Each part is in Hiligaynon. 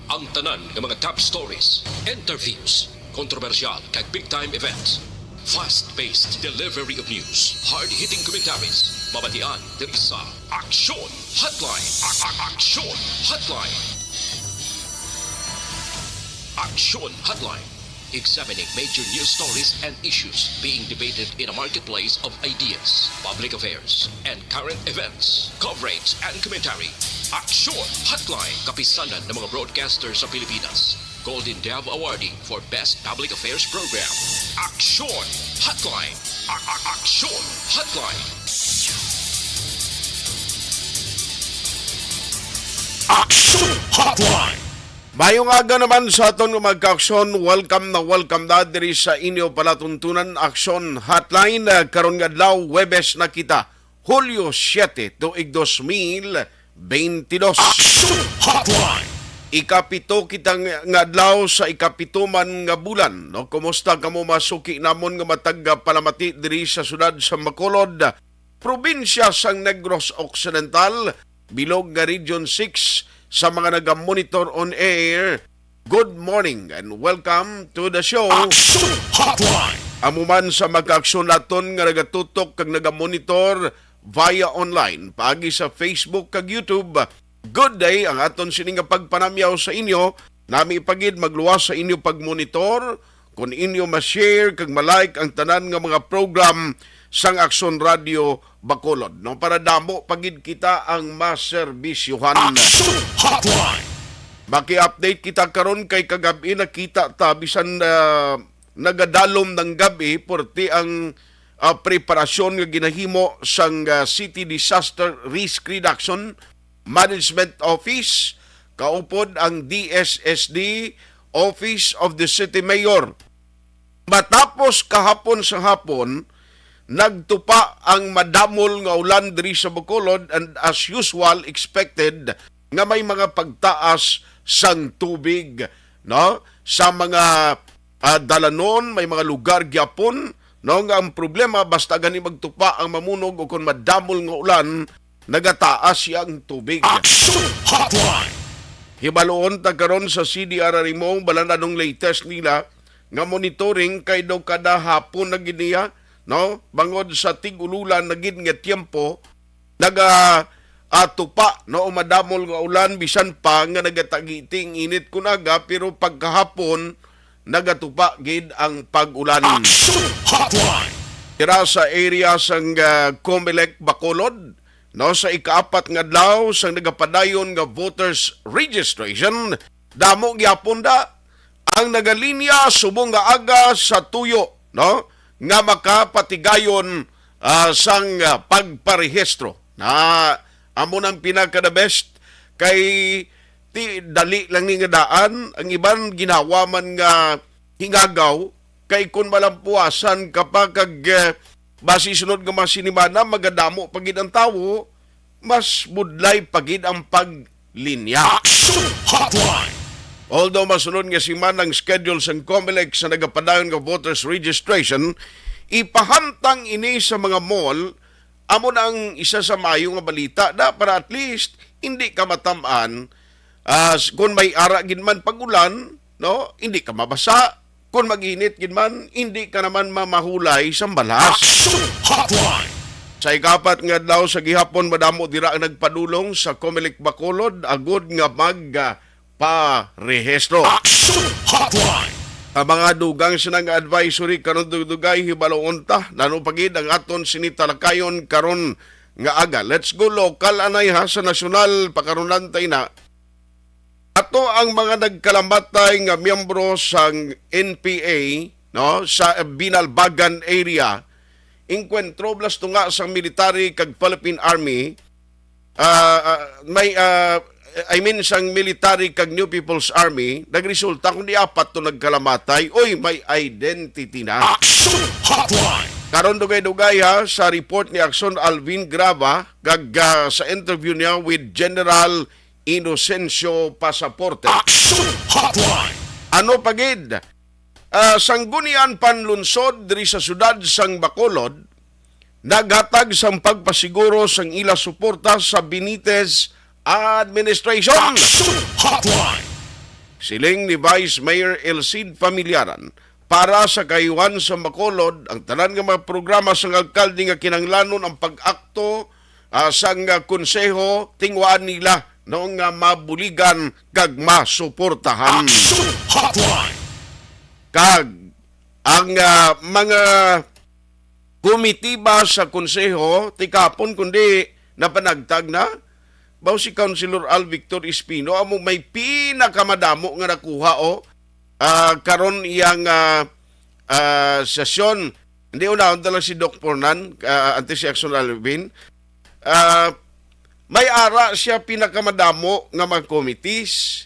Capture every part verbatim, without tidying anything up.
Ang tanan nga mga top stories, interviews, kontrobersyal kag big time events. Fast-paced delivery of news, hard-hitting commentaries, mabatian diri sa Aksyon Hotline. A- a- Aksyon Hotline. Aksyon Hotline. Examining major news stories and issues being debated in a marketplace of ideas, public affairs, and current events. Coverage and commentary. Aksyon Hotline. Kapisanan ng mga broadcaster sa Pilipinas. Golden Dove Awardee for Best Public Affairs Program. Aksyon Hotline. A- a- Aksyon Hotline. Aksyon Hotline. Mayong aga naman sa aton nga mga kaaksyon. Welcome na welcome na diri sa inyo palatuntunan, Aksyon Hotline. Ah, karon nga adlaw, Huwebes na kita, Hulyo siete, tuig dos mil beintidos. Aksyon Hotline. Ikapito kita nga, nga adlaw sa ikapito man nga bulan, no? Kumusta kamo, mga suki namon nga matag, ah, palamati diri sa siyudad sa Bacolod, probinsya sang Negros Occidental, bilog nga Region six, sa mga naga-monitor on air? Good morning and welcome to the show. Aksyon Hotline. Amo man sa mga kaaksyon naton nga nagatutok kag nagamonitor via online, paagi sa Facebook kag YouTube, good day ang aton sini nga pagpanamyaw sa inyo. Nami pa gid magluwas sa inyo pagmonitor kon inyo ma-share kag ma-like ang tanan nga mga program sang Aksyon Radio Bacolod, no? Para damo pa gid kita ang maserbisyohan. Aksyon Hotline. Maki-update kita karon kay kagab-i nakita ta bisan, ah, nagadalom ng gabi, porti ang, ah, preparasyon nga ginahimo sang, ah, City Disaster Risk Reduction Management Office, kaupod ang D S S D, Office of the City Mayor. Matapos kahapon sa hapon, nagtupa ang madamol nga ulan diri sa Bacolod, and as usual, expected nga may mga pagtaas sang tubig, no? Sa mga, ah, dalanon, may mga lugar gyapon, no, nga ang problema, basta gani magtupa ang mamunog o kon madamol nga ulan, nagataas siya ang tubig. Aksyon Hotline. Hibaluon ta karon sa C D R R M O, balan anong latest nila nga monitoring, kay daw kada hapon na gid niya, no? Bangod sa tig-ululan na gid nga tiyempo, naga, ah, tupa, no, o madamol nga ulan, bisan pa nga nagatagiti ang init kun aga, pero pagkahapon nagatupa gid ang pag-ulan. Aksyon Hotline. Dira sa area sang, ah, Comelec Bacolod, no, sa ikaapat nga adlaw sang nagapadayon nga voters registration, damo gyapon da ang nagalinya subong nga aga sa tuyo, no, nga makapatigayon, ah, sang, ah, pagparehistro. Na amo nang pinaka-the best, kay ti dali lang ni nga daan, ang iban ginhawa man nga hingagaw, kay kun malampuasan ka pa kag, eh, basi sunod nga mga sinimana magadamo pa gid ang tawo, mas budlay pa gid ang paglinya. Aksyon Hotline. Although masunod nga semana ang schedule sang Comelec sa nagapadayon nga voters registration, ipahamtang ini sa mga mall, amo na ang isa sa maayo nga balita na para at least hindi ka matam-an, ah, s-, kung may ara gid man pag-ulan, no? Hindi ka mabasa. Kung mag-init gid man, hindi ka naman mamahulay sa balas. Aksyon Hotline. Sa ikapat nga adlaw sa gihapon, madamo dira ang nagpadulong sa Comelec Bacolod agud nga mag, ah, parehistro. Aksyon Hotline. Ang mga dugang sina nga advisory karon dugdugay, hibaluon ta nano pa gid ang aton sini talakayon karon nga aga. Let's go local, anay, ha, sa nasyonal, pakarunan ta ina. Ato ang mga nagkalamatay nga miyembro sang N P A, no, sa Binalbagan area, engkwentro blas tunga sang military kag Philippine Army, ah, ah, may, ah, I mean, sang military kag New People's Army, nagresulta kundi apat to nagkalamatay. Uy, may identity na. Action Hotline! Karon dugay-dugay, ha, sa report ni Action Alvin Grava kag, ah, sa interview niya with General Inocencio Pasaporte. Action Hotline! Ano pa gid? Ah, Sangguniang Panlungsod diri sa siyudad sang Bacolod naghatag sang pagpasiguro sang ila suporta sa Benitez administration. Action Hotline. Siling ni Vice Mayor Elcid Familiaran, para sa kaayuhan sa Bacolod, ang tanan nga mga programa sang alkalde nga kinahanglanon ang pag-akto, ah, sang, ah, konseho, tinguhaan nila no nga mabuligan kag masuportahan. Action Hotline! Kag ang, ah, mga komitiba sa konseho, ti kahapon kundi napanagtag na, baw si Councilor Al Victor Espino amo may pinakamadamo nga nakuha, o, ah, karon iyang, ah, ah, sesyon. Hindi, unahon ta lang si Doc Pornan, ah, antes si Action Alvin. Ah, may ara siya pinakamadamo nga mga committees,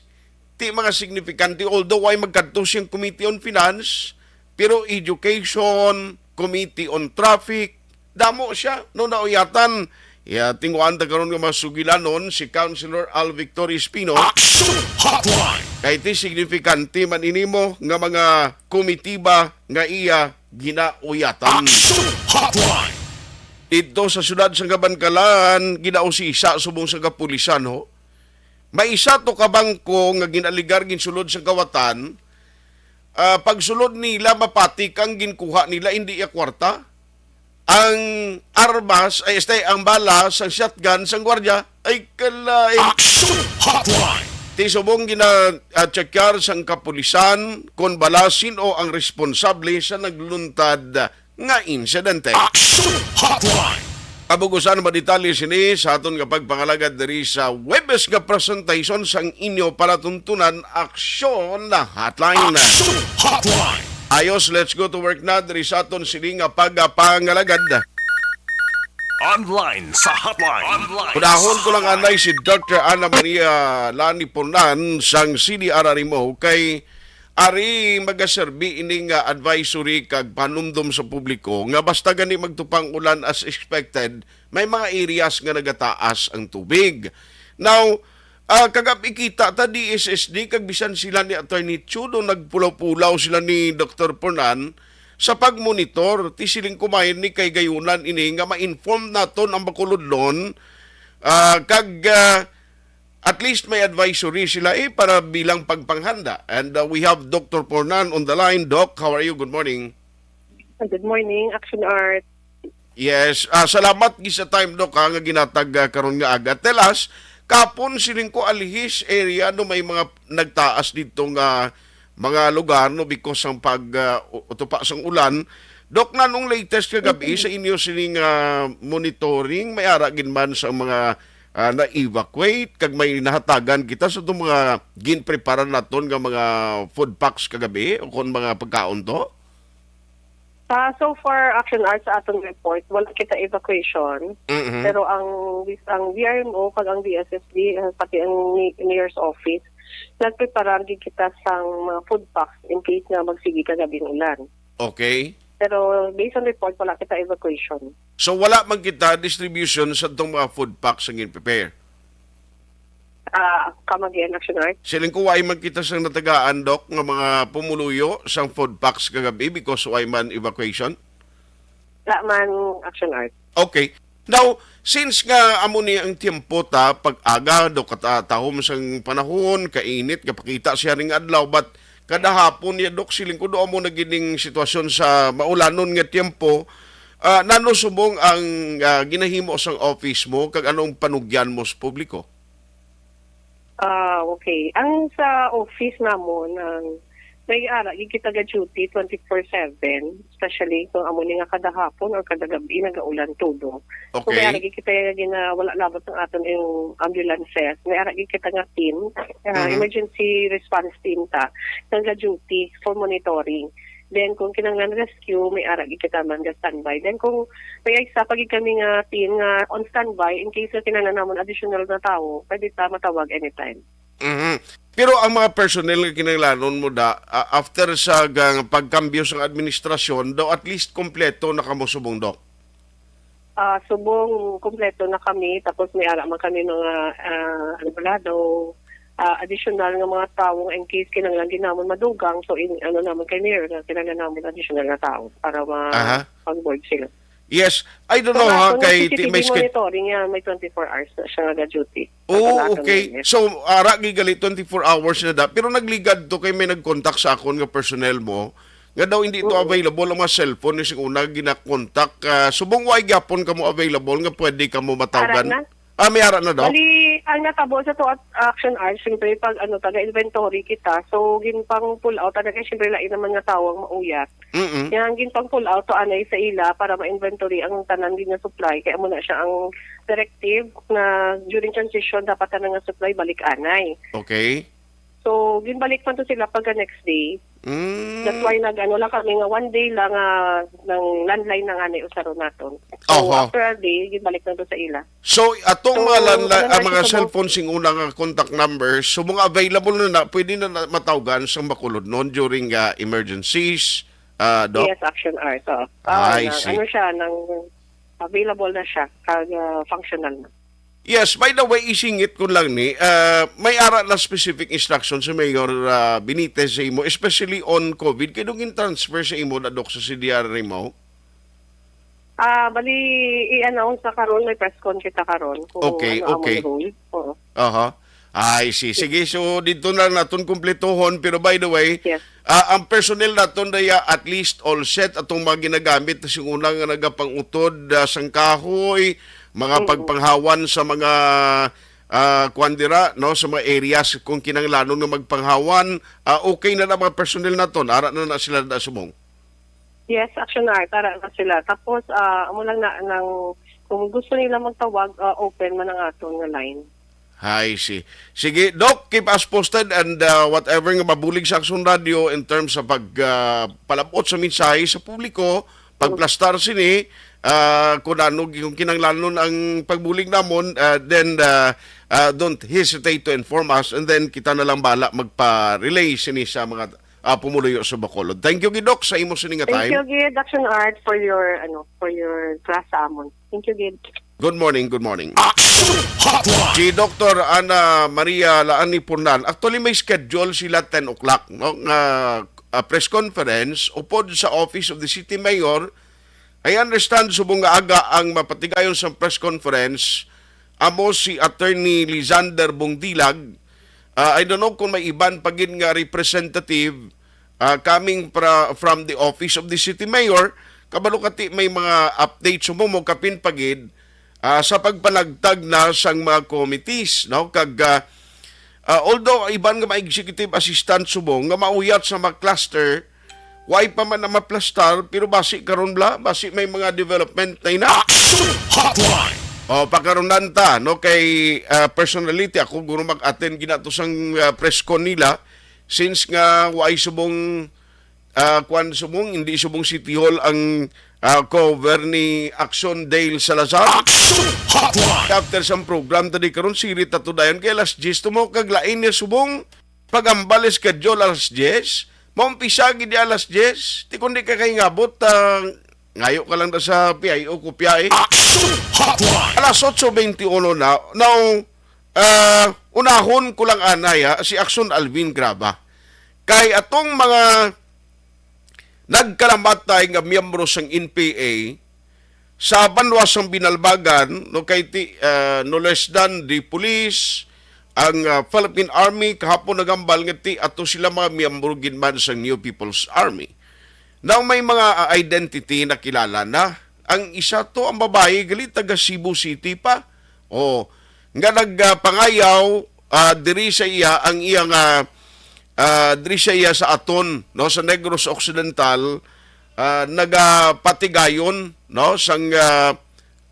ti mga signifikante, although way magkadto siyang Committee on Finance, pero education, Committee on Traffic, damo siya, no, nauyatan. Ya, tinguhaan ta karon nga mga sugilanon si Councilor Al Victor Espino. Action Hotline! Kay ti signifikante man ini mo nga mga komitiba nga iya ginauyatan. Action Hotline! Didto sa siyudad sang Kabankalan, ginausisa subong sa kapulisan, ho. May isa to ka bangko nga ginaligar ginsulod sang kawatan. Ah, pagsulod nila, mapatik ang ginkuha nila, hindi iya kwarta. Ang armas, ay, este, ang bala sang shotgun sang gwardiya, ay, kalay. Action Hotline! Ti subong gina, ah, checkar sang kapulisan kon bala sin-o ang responsable sa nagluntad nga insidente. Action Hotline! Kabug-usan, madetalye sini sa aton nga pagpangalagad diri sa Webes nga presentation sang inyo palatuntunan, Action Hotline. Action Hotline! Ayos, let's go to work na diri sa aton sini nga pagpangalagad. Online sa hotline. Online. Unahon ko lang anay si Doctor Ana Maria Lani Punan sang C D R R M O, kay ari magaserbi ini nga advisory kag panumdom sa publiko nga basta gani magtupang ulan as expected, may mga areas nga nagataas ang tubig. Now, ah, kagab-i kita ta D S S D kag bisan sila ni Attorney Chudo nagpulaw-pulaw sila ni Doctor Punan sa pagmonitor, ti siling ko may ni kay gayunan ini nga ma-inform naton ang Bacolodnon, ah, kag, ah, at least may advisory sila, eh, para bilang pagpanghanda. And, uh, we have Doctor Pornan on the line. Doc, how are you? Good morning. Good morning, Action Art. Yes, ah, salamat gid sa time, Doc, ha, nga ginatag, ah, karon nga aga. Tell us, kapon siling ko, alihis area, no, may mga nagtaas dito nga mga lugar, no, because sang pag, ah, u-, utupa sang ulan. Doc, nanong latest kagabi sa inyo sining, ah, monitoring? May ara gid man sa mga, ah, na-evacuate, kag may nahatagan kita sa itong mga ginpreparan naton nga mga food packs kagabi o kung mga pagkaon to? Ah, so far, Action Art, sa aton report, wala kita evacuation. Mm-hmm. Pero ang ang V R M O kag ang D S S D, ah, pati ang mi-, mayor's office, nagprepara gid kita sang mga food packs in case nga magsige kagabi ang ulan. Okay. Pero based on report, wala kita evacuation. So, wala man kita distribution sa itong mga food packs nga gin-prepare? Ah, come again, Action Art? Siling ko, why man kita sang natagaan, Doc, nga mga pumuluyo sang food packs kagabi because why man evacuation? Wala man, Action Art. Okay. Now, since nga amo ni ang tiyempo ta, pag-aga, Doc, katatahom sang panahon, kainit, kapakita siya ning adlaw, but kada hapon niya, Doc, siling ko, do amo na gining sitwasyon sa maulanon nga tiyempo. Ah, nano subong ang, ah, ginahimo sang office mo, kag anong panugyan mo sa publiko? Ah, okay. Ang sa office namon, ang may ara gid kita ga duty twenty-four seven, especially kung amo ni nga kada hapon or kada gabi nagaulan todo. So, may Okay. ara gid kita gina-, wala labot ang aton yung ambulances. May ara gid kita nga team, ah, Mhm. emergency response team ta, nga ga duty for monitoring. Then, kung kinahanglan rescue, may ara gid kita man ga standby. Then, kung may isa pa gid kami nga team nga on standby, in case nga kinahanglan namon additional na tawo, pwede ta matawag anytime. Mhm. Pero ang mga personnel nga kinahanglanon mo da, ah, after sa gang-, pagkambyo sa administrasyon, daw at least kompleto na kamo subong, Doc? Ah, subong kompleto na kami, tapos may ara man kami mga, ah, ano pala daw, ah, additional nga mga tawo in case kinahanglan din namon madugang. So, in, ano namon kay Mayor, nga kinahanglan namon additional na tawo para ma-, Aha. on board sila. Yes, I don't So, know, ha, nga, kung kay C C T V ti-, may sched- monitoring niya, may twenty-four hours na siya nga duty. Oo, Sa okay. Yes. So, ara, gigali twenty-four hours na da, pero nagligad to kay may nag-contact sa akon nga personnel mo nga daw hindi to Oh. available ang mga cellphone ni sing una gina-contact. Ah, subong wa gyapon kamo available nga pwede kamo matawgan? Ara na? Ah, may ara na daw? Bali, ang natabo sa to at action hours, siyempre, pag ano, taga-inventory kita. So, ginpang pull out, talaga, siyempre, lain naman nga tawag mauyat. Mm-mm. Yan, ginpang pull out to anay sa ila para ma-inventory ang tanan din nga supply. Kaya muna siya ang directive na during transition, dapat tanan nga supply, balik anay. Okay. So, ginbalik man to sila pagka next day. Mm. That's why nag-ano lang kami nga one day lang, ah, ng landline na nga na usaron naton. So, Oho. after a day, ginbalik na to sa ila. So, atong So, mga landli-, alam ang na mga siya sa cellphone sing una nga contact number, so mga available na na, pwede na, na matawgan sa Bacolod noon during, ah, emergencies, ah, Doc? Yes, action hours, oo. Ah, I na, see. ano siya, nang available na siya, kag, ah, functional na. Yes, by the way, isingit ko lang ni, ah, may ara na specific instruction si Mayor, ah, Benitez sa imo, especially on COVID, kay nung in-transfer sa imo na, Doc, sa C D R mo? Ah, bali, i-announce na karon, may press con kita karon kung Okay, ano ang okay. rule. Oo. Aha. I see. Sige, so dito na naton kumpletohon. Pero by the way, Yes. ah, ang personnel naton daya at least all set atong mga ginagamit sa una nga nagapangutod, ah, sang kahoy, mga Mm. pagpanghawan sa mga, ah, kuwan dira, no, sa mga areas kung kinahanglanon nga magpanghawan, ah, okay na na mga personnel naton, ara na na sila na subong. Yes, action na, ara na sila. Tapos, ah, amo lang na, nang, kung gusto nila magtawag, ah, open man ang aton nga line. I see. Sige, Doc, keep us posted and, uh, whatever nga mabulig sa Aksyon Radio in terms sa pag, uh, palabot sa mensahe sa publiko, pagplastar sini, uh, kung ano, kung kinanglanon ang pagbulig namon, uh, then, uh, uh, don't hesitate to inform us and then kita na lang bala magpa-relay sini sa mga, uh, pumuluyo sa Bacolod. Thank you, Gidok, sa imo sini nga Thank time. you, Gid, Action Art, for your, ano, for your trust sa amon. Thank you, Gid. Good morning, good morning. Action Hotline. Si Doctor Ana Maria Laani Purnan, actually may schedule sila ten o'clock, no, nga, ah, press conference upod sa Office of the City Mayor. I understand subong nga aga ang mapatigayon sa press conference amo si Attorney Lizander Bongdilag. Ah, I don't know kung may iban pa gid nga representative ah, coming pra-, from the office of the city mayor, kabalo kati may mga updates mo mo kapin pagid, ah, sa pagpanagtag na sang mga committees, no? Kag, ah, ah, although iban nga mga executive assistant subong nga mauyat sa mga cluster, way pa man na maplastar, pero basi karon bala, basi may mga development na ina. Action Hotline. O, pakarunan ta, no, kay, ah, personality, ako guro mag-attend ginato sang, ah, press con nila, since nga way subong, ah, kwan subong, hindi subong City Hall ang, ah, cover ni Action Dale Salazar. Action Hotline. After sang program tadi karon, sirit ta to dayon kay alas diyes to mo, kag lain niya subong pag-ambal schedule alas diyes. Maumpisa gid di alas diyes. Ti kundi ka kay ngabot, ah, ngayo ka lang na sa P I O ko, P I A. Action Hotline. Alas otso beintiuno na. Now, ah, unahon ko lang anay, ha, si Action Alvin Graba. Kay atong mga nagkalamatay nga miyembro sang N P A sa banwa sang Binalbagan, no, kay ti, ah, no less than the police, ang, ah, Philippine Army, kahapon nagambal nga ti ato sila mga miyembro gid man sang New People's Army. Now, may mga, ah, identity na kilala na. Ang isa to, ang babayi, gali taga Cebu City pa. O, nga nagpangayaw, ah, diri sa iya, ang iya nga, ah, diri sa iya sa aton, no, sa Negros Occidental, ah, nagapatigayon, no, sang, ah,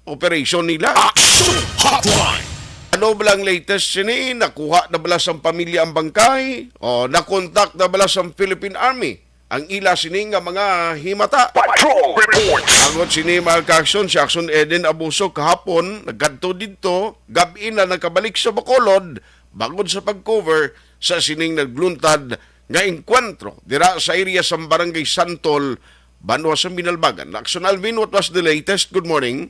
operation nila. Action Hotline. Ano ba lang latest sini? Nakuha na bala sang pamilya ang bangkay? O, nakontak na bala sang Philippine Army ang ila sini nga mga himata? Patrol Report. Angot sini, mga kaaksyon, si Action Eden Abuso kahapon nagkadto didto, gab-i na nagkabalik sa Bacolod bangod sa pag-cover sa sining nagluntad nga engkwentro dira sa area sa Barangay Santol, banwa sa Binalbagan. Action Alvin, what was the latest? Good morning.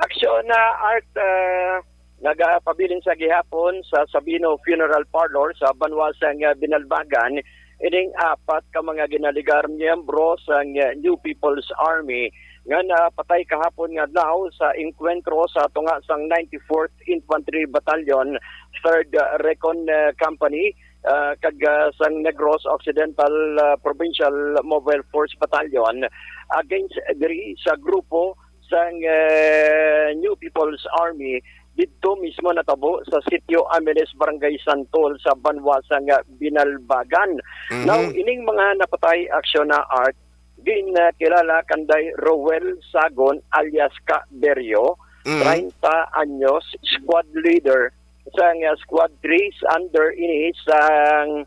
Action, ah, Art, ah, nagapabilin sa gihapon sa Sabino Funeral Parlor sa banwa sang, ah, Binalbagan, ining apat ka mga ginaligar miyembro sang, uh, New People's Army nga napatay kahapon nga adlaw sa engkwentro sa tunga sang ninety-fourth Infantry Battalion, third, uh, Recon, uh, Company, uh, kag, uh, sang Negros Occidental, uh, Provincial Mobile Force Battalion against diri sa grupo sang, uh, New People's Army didto mismo natabo sa Sitio Amiles, Barangay Santol sa banwa sang, uh, Binalbagan. Mhm. Now, ining mga napatay, Action na Art, ginkilala kanday Roel Sagon alias Ka Berio, Mhm. treinta anyos, squad leader sang, uh, Squad three, under ini sang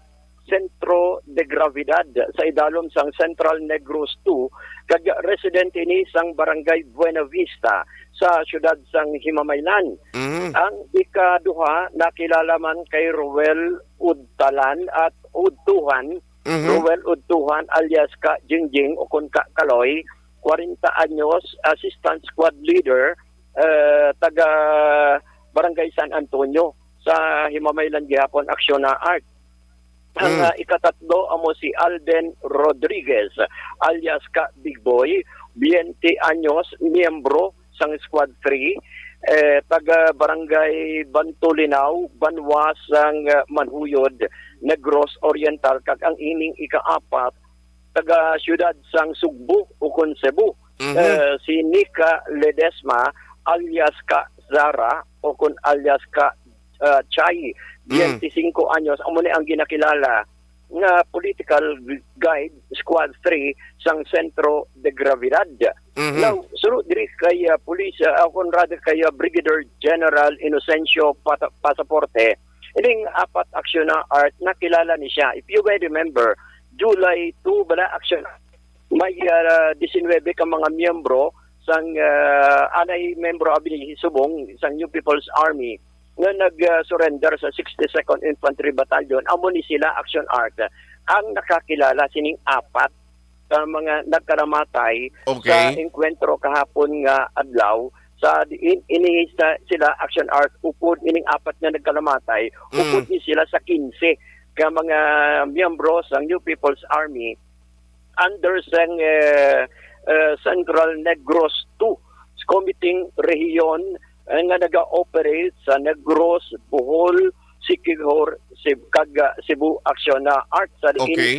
Centro de Gravidad sa idalom sang Central Negros two, kag residente ini sang Barangay Buena Vista sa siyudad sang Himamaylan. Mhm. Ang ikaduha nakilala man kay Roel Udtalan at Udtuhan, Mhm. Roel Udtuhan alias Ka Jingjing ukon Ka Kaloy, kwarenta anyos, assistant squad leader, eh, taga Barangay San Antonio sa Himamaylan gihapon, Action na Art. Ang, Mm. ah, ikatatlo amo si Alden Rodriguez alias Ka Big Boy, twenty anyos, miyembro sang Squad three, eh, taga Barangay Bantulinaw, banwa sang, ah, Manhuyod, Negros Oriental, kag ang ining ikaapat taga siyudad sang Sugbo ukon Cebu, Mhm. eh, si Nika Ledesma alias Ka Zara ukon alias Ka, ah, Chai, Mm. twenty-cinco anyos, amo ni ang ginakilala nga political guide, Squad three sang Centro de Gravidad. Mhm. Now, suno diri kay, ah, Police, ah, o kung rather kay, ah, Brigadier General Inocencio Pata-, Pasaporte, ining apat, Action na Art, nakilala ni siya. If you may remember, July two bala, Action, may, ah, disinwebe ka mga miyembro sang, ah, anay miyembro abi ni subong sang New People's Army nga nag, ah, surrender sa sixty-second Infantry Battalion. Amo ni sila, Action Art, ang nakakilala sining apat ka mga nagkalamatay Okay. sa engkwentro kahapon nga adlaw. Sa diin, ini sa, sila, Action Art, upod ining apat nga nagkalamatay, Mm. upod ni sila sa quince ka mga miyembro sang New People's Army under sang, eh, eh, Central Negros two Committee Rehiyon, eh, nga naga-operate sa Negros, Bohol, Siquijor, Ceb-, kag, ah, Cebu, Action na Art. Sa diin Okay.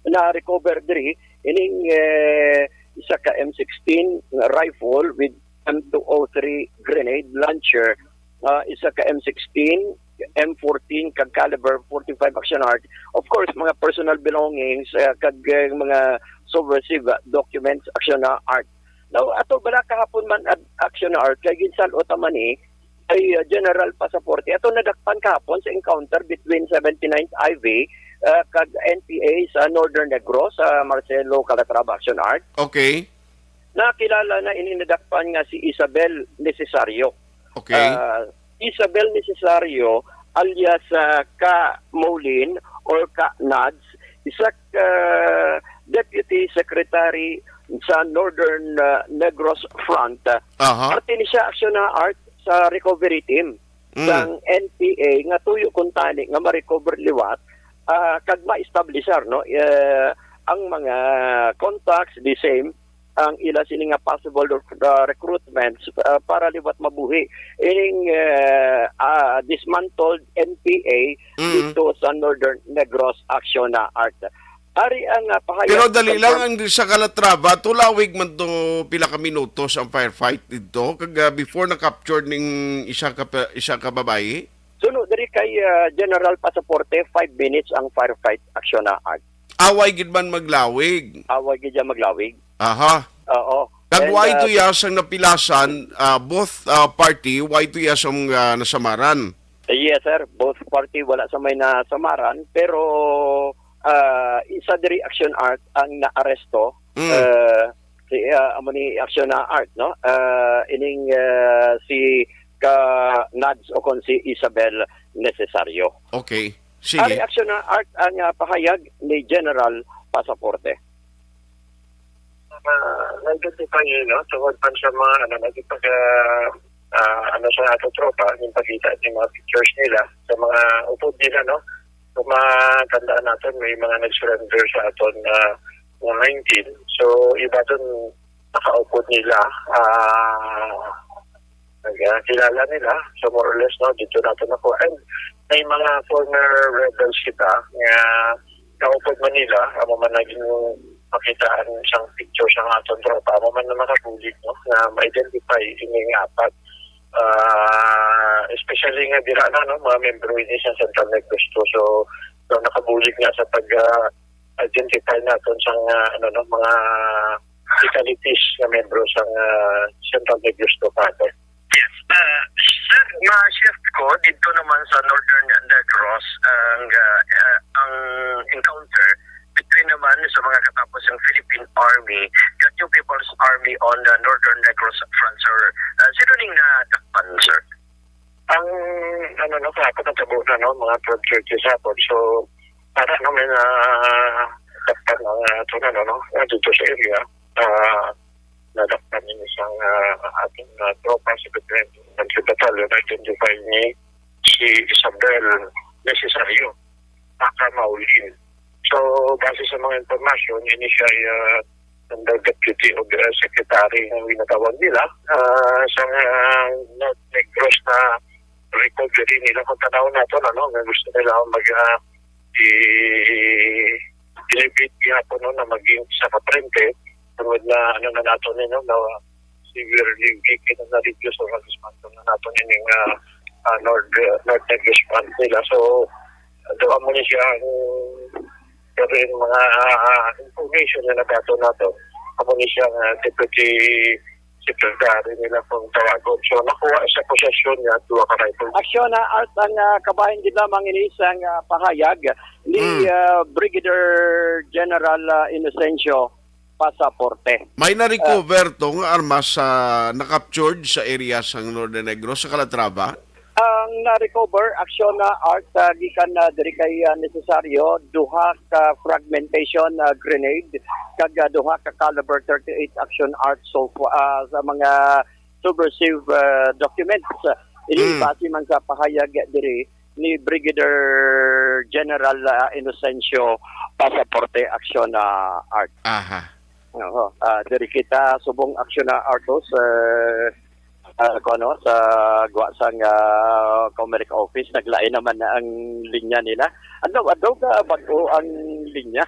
na-recover diri ining, eh, isa ka M sixteen nga rifle with M two oh three grenade launcher, ah, isa ka M sixteen, M fourteen, kag caliber forty-five, Action Art. Of course, mga personal belongings, ah, kag, eh, mga subversive, ah, documents, Action na Art. Now, ato bala kahapon man, ad-, Action na Art, kay ginsalot man ni kay, ah, General Pasaporte. Ato nadakpan kahapon sa encounter between seventy-ninth I V, ah, kag N P A sa Northern Negros, sa Marcelo Calatrava, Action Art. Okay. Nakilala na ini nadakpan nga si Isabel Necesario. Okay. Ah, Isabel Necesario, alias, ah, Ka Molin or Ka Nads, isa ka Deputy Secretary sa Northern, ah, Negros Front. Aha. Parte ni siya, Action na Art, sa recovery team Mm. sang N P A nga tuyo kuntani nga ma-recover liwat, ah, kag ma-establishar, no, eh, ang mga contacts, the same, ang ila sini nga possible rec-, uh, recruitments, uh, para liwat mabuhi ining, uh, uh, dismantled N P A Mm. dito sa Northern Negros, Action na Art. Ari ang, uh, pahayag Pero sa dali lang, ang sa Calatrava, tulawig man to, pila ka minutos ang firefight dito, kag, uh, before na-capture ning isa ka pa-, isa ka babayi? Suno diri kay, uh, General Pasaporte, five minutes ang firefight, Action na Art. Away gid man maglawig. Away gid siya maglawig. Aha. Oo. Kag And, why uh, do ya sang napilasan, ah, both, ah, party, why do ya sang, ah, nasamaran? Yes, sir. Both party wala sa may nasamaran, pero, ah, isa diri, Action Art, ang naaresto. Mm. Ah, si, ah, amo ni, Action na Art, no? Ah, ining, ah, si ka Nads o kon si Isabel Necesario. Okay. Sige. Ari, Action na Art, ang, ah, pahayag ni General Pasaporte. Ah, nandun po kayo, no? Tungod pa sa mga, ano, nagpag-, ah, ah, ano, sa ato tropa, yung pagkita, yung mga pictures nila, sa mga upod nila, no? Kung matandaan naton, may mga nag-surrender sa aton na nineteen. So, iba dun nakaupod nila. Ah, nagkilala nila. So, more or less, no, dito nato nakuha. And may mga former rebels kita nga naupod man nila, amo man naging makitaan sang picture sa aton tropa, amo man na makabulig, no, na ma-identify ini nga apat. Ah, especially nga dira na, no, mga membro ini sa Central Negros Two. So, so nakabulig na sa pag, ah, identify naton sa, ah, ano, no, mga fatalities nga membro sa, ah, Central Negros Two, Father. Yes, ah, sir, ma-shift ko dito naman sa Northern Negros ang, ah, ah, ang encounter between naman sa mga katapos ng Philippine Army, the New People's Army on the Northern Negros Front, sir. Ah, sino ning nadakpan, sir? Ang, ano, no, kahapon natabo na, no, mga twelve thirty sa hapon. So, para naman na dakpan ang, ah, ito na, no, no, dito sa area, ah, nadakpan ng isang, ah, ating, ah, tropa, si Lieutenant Battalion, identify ni si Isabel Necesario, aka Maulin. So, base sa mga impormasyon, ini siya ay, ah, under deputy o, ah, secretary ang ginatawag nila, ah, sa, ah, North Negros na recovery nila. Kung tanaw nato, ano, nga gusto nila mag, ah, i-, i-, i-, gihapon, no, na maging sa kaprente, tungod na, ano na nato ni, no, na severely weak, na na-reduce o na-dismantle na nato ni nga, ah, North, ah, North Negros Front nila. So, do amo ni siya ang, pero yung mga, ah, ah, information na nagato nato, amo ni siya nga deputy secretary nila kung tawagon. So, nakuha sa posesyon niya, duha ka rifle. Aksyon na, Art, ang, ah, kabahin gid lamang ini sang, ah, pahayag ni, Mm. ah, Brigadier General, ah, Inocencio Pasaporte. May na-recover to nga armas sa na-captured sa area sang Northern Negros sa Calatrava? Ang na-recover, aksyon na, Art, ah, gikan na diri kay, ah, Necesario, duha ka fragmentation, ah, grenade kag, ah, duha ka caliber thirty-eight action, Art, so, ah, sa mga subversive, ah, documents. Ini Mm. base man sa pahayag diri ni Brigadier General, ah, Inocencio Pasaporte, aksyon na, Art. Aha. Oo, ah, diri kita subong aksyon na, Art, sa, ah, kuno, sa gwa sang, ah, Comelec office, naglain naman na ang linya nila. Ano, ano ka bag-o ang linya?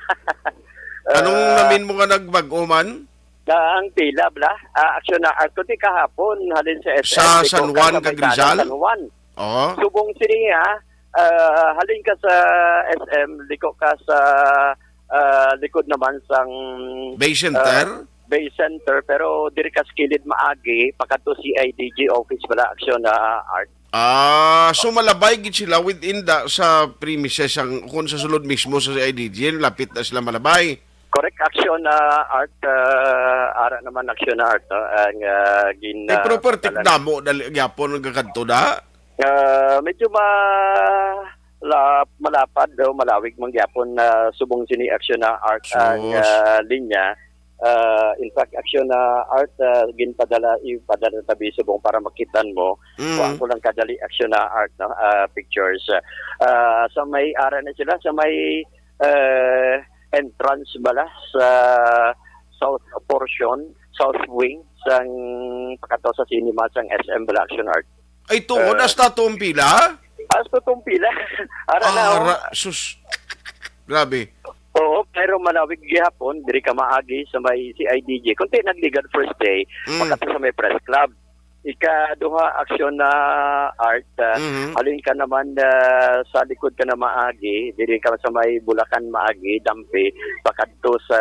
Anong Ah, namin mo nga nagbag-o man? Na ang pila, bla? Ah, aksyon na, Art, kundi kahapon, halin sa S M, Sa liko San ka Juan sa may kag Rizal? Dalan San Juan. Oo. Subong sini, ha? Ah, halin ka sa S M, liko ka sa, ah, likod naman sang, Bay Center? ah, Bay Center, pero diri ka sa kilid maagi, pakadto C I D G office, bala, aksyon na, Art. Ah, so malabay gid sila within the, sa premises ang, kung sa sulod mismo sa C I D G, lapit na sila malabay. Correct action, ah, Art, ah, ara naman action na Art, no? Ang, ah, gin-, Eh, ah, property kalan- namo, dali, gyapon ang kakadto na? Ah, medyo ma-, la-, malapad o malawig man gyapon na subong sini action na Art ang, Sus. ah, linya. Ah, in fact, action na Art, ah, ginpadala, ipadala tabi subong para makitan mo. Mm. Kuhaan ko lang kadali action na Art, no? Ah, pictures. Ah, sa may ara na sila, sa may, eh, entrance bala sa south portion, south wing sang pakato sa cinema sang S M bala, action Art. Ay, tuod, Eh, hasta tuong pila? Hasta tuong pila. Ara na, oh. Ara, sus. Grabe. Oo, pero malawig gihapon, diri ka maagi sa may C I D G. Kunti nagligad first day, Mm. pakato sa may press club. Ikaduha, aksyon na Art, ah, Mhm. halin ka naman, ah, sa likod ka na maagi, diri ka sa may Bulacan maagi, Dampi, pakadto sa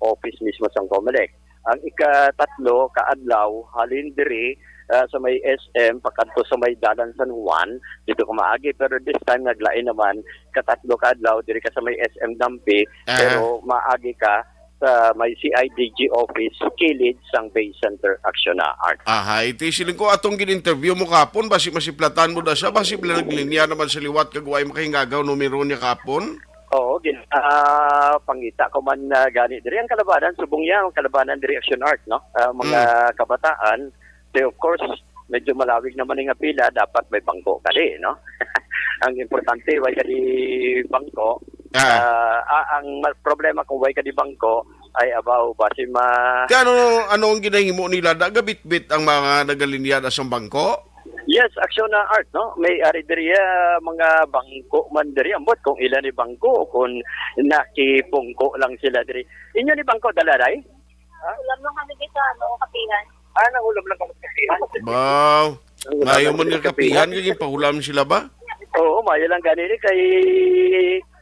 office mismo sang Comelec. Ang ikatatlo ka adlaw, halin diri, ah, sa may S M, pakadto sa may Dalan San Juan, dito ka maagi, pero this time naglain naman, katatlo ka adlaw, diri ka sa may S M Dampi, Aha. pero maagi ka sa may C I D G office, kilid sang Bay Center Action na Art. Aha, iti siling ko atong gin-interview mo kapon, basi masiplatan mo da siya, basi pila naglinya naman sa liwat kag way makahingagaw numero niya kapon? Oo, gin-, ah, pangita ko man na gani diri ang kalabanan, subong niya ang kalabanan diri Action Art, no? Ah, mga Mm. kabataan, so of course, medyo malawig naman nga pila, dapat may bangko kali, no? Ang importante, way ka di bangko. Ah. Ah, ah, ang ma-, problema kung way ka di bangko, ay abaw, basi ma- Kaya ano, ano ang ginahimo nila? Da, gabitbit ang mga nagalinya da sang bangko? Yes, aksyon na art, no? May ari diri, ah, mga bangko man diri. Ambot kung ila ni bangko o kung nakipungko lang sila diri. Inyo ni bangko, dala, day? Ulam lang kami dito, ano, kapihan. Ah, nangulam lang kami sa kapihan. Wow. Nangulam Mayo lang man kami nga sa kapihan, kapihan. Kaya pahulam sila ba? Oo, mayo lang gani ni kay,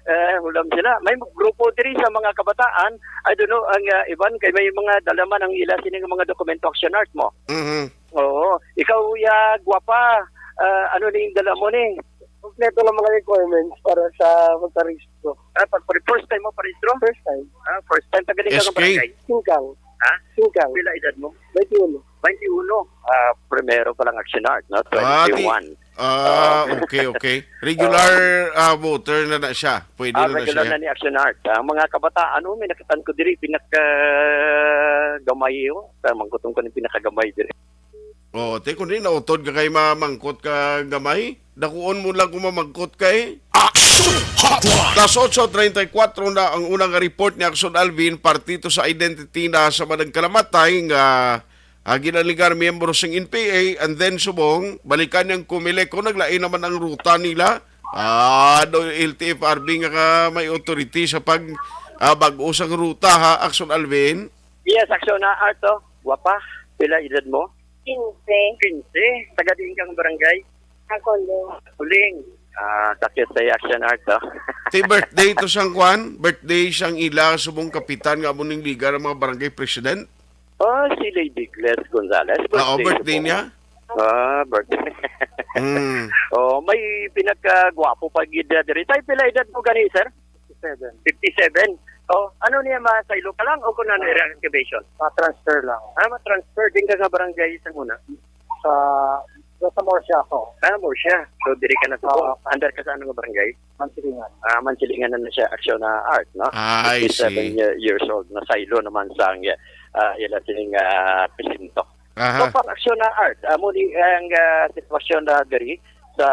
eh, hulam sila. May grupo diri sa mga kabataan. I don't know, ang, ah, iban kay may mga dalaman ang ila sini nga mga dokumento, action art mo. Mhm. Oo. Ikaw, ya, gwapa, ah, ano ni yung dala mo ni? Kompleto lang mga requirements para sa pagparehistro. Ah, pag, pag first time mo parehistro? First time. Ah, first time. Taga din ka ng S K? Barangay? Singkang. Ha? Singkang. Pila edad mo? Twenty-one. Twenty-one. Ah, primero pa lang action art, no? Ah, di-, Twenty-one. Ah, Oh. Okay, okay. Regular, Oh. ah, voter na na siya. Pwede Ah, na na regular siya. Na ni action art. Ang mga kabataan, oh, may nakitaan ko diri, pinaka gamay, oh. Tamang kutong ko ni pinakagamay diri. Oh, te, kundi nautod ka kay mamangkot ka gamay? Dakuon mo lang kung mamangkot ka eh. Action Hotline! Alas otso treinta y cuatro na ang unang report ni Action Alvin, parte to sa identity na sa managkalamatay nga, ah, ginaligar miyembro sang N P A, and then subong, balikan niyang Comelec kung naglain naman ang ruta nila. Ah, do L T F R B nga ka may authority sa pag, ah, bag-o sang ruta ha, Action Alvin? Yes, action na art to. Gwapa, pila edad mo? Quince. Quince. Taga diin kang barangay? Acoleng. Acoleng. Ah, sakit sa action art, oh. Ti birthday to sang kwan? Birthday sang ila subong kapitan nga amo ning liga ng mga barangay president? Oh, si Lady Gladys Gonzalez. Oo, Birthday birthday niya? Niya? Ah, birthday. Mm. Oh, may pinakagwapo pa gid diri. Tay, pila edad mo gani, sir? Fifty-seven. Fifty-seven. Oh, ano niya, masaylo ka lang o kung ano, reactivation? Ma-transfer lang. Ah, ma-transfer din ka nga barangay sa muna? Sa, sa Murcia ako. Ah, Murcia. So, diri ka na sa Oo. Under ka sa ano nga barangay? Mansilingan. Ah, Mansilingan na na siya, action na art, no? Ah, I see. Fifty-seven ye-, years old, na saylo naman sa ang, ah, ila sining, ah, presinto. Aha. So, pang action na art, amo ni ang, ah, sitwasyon na diri sa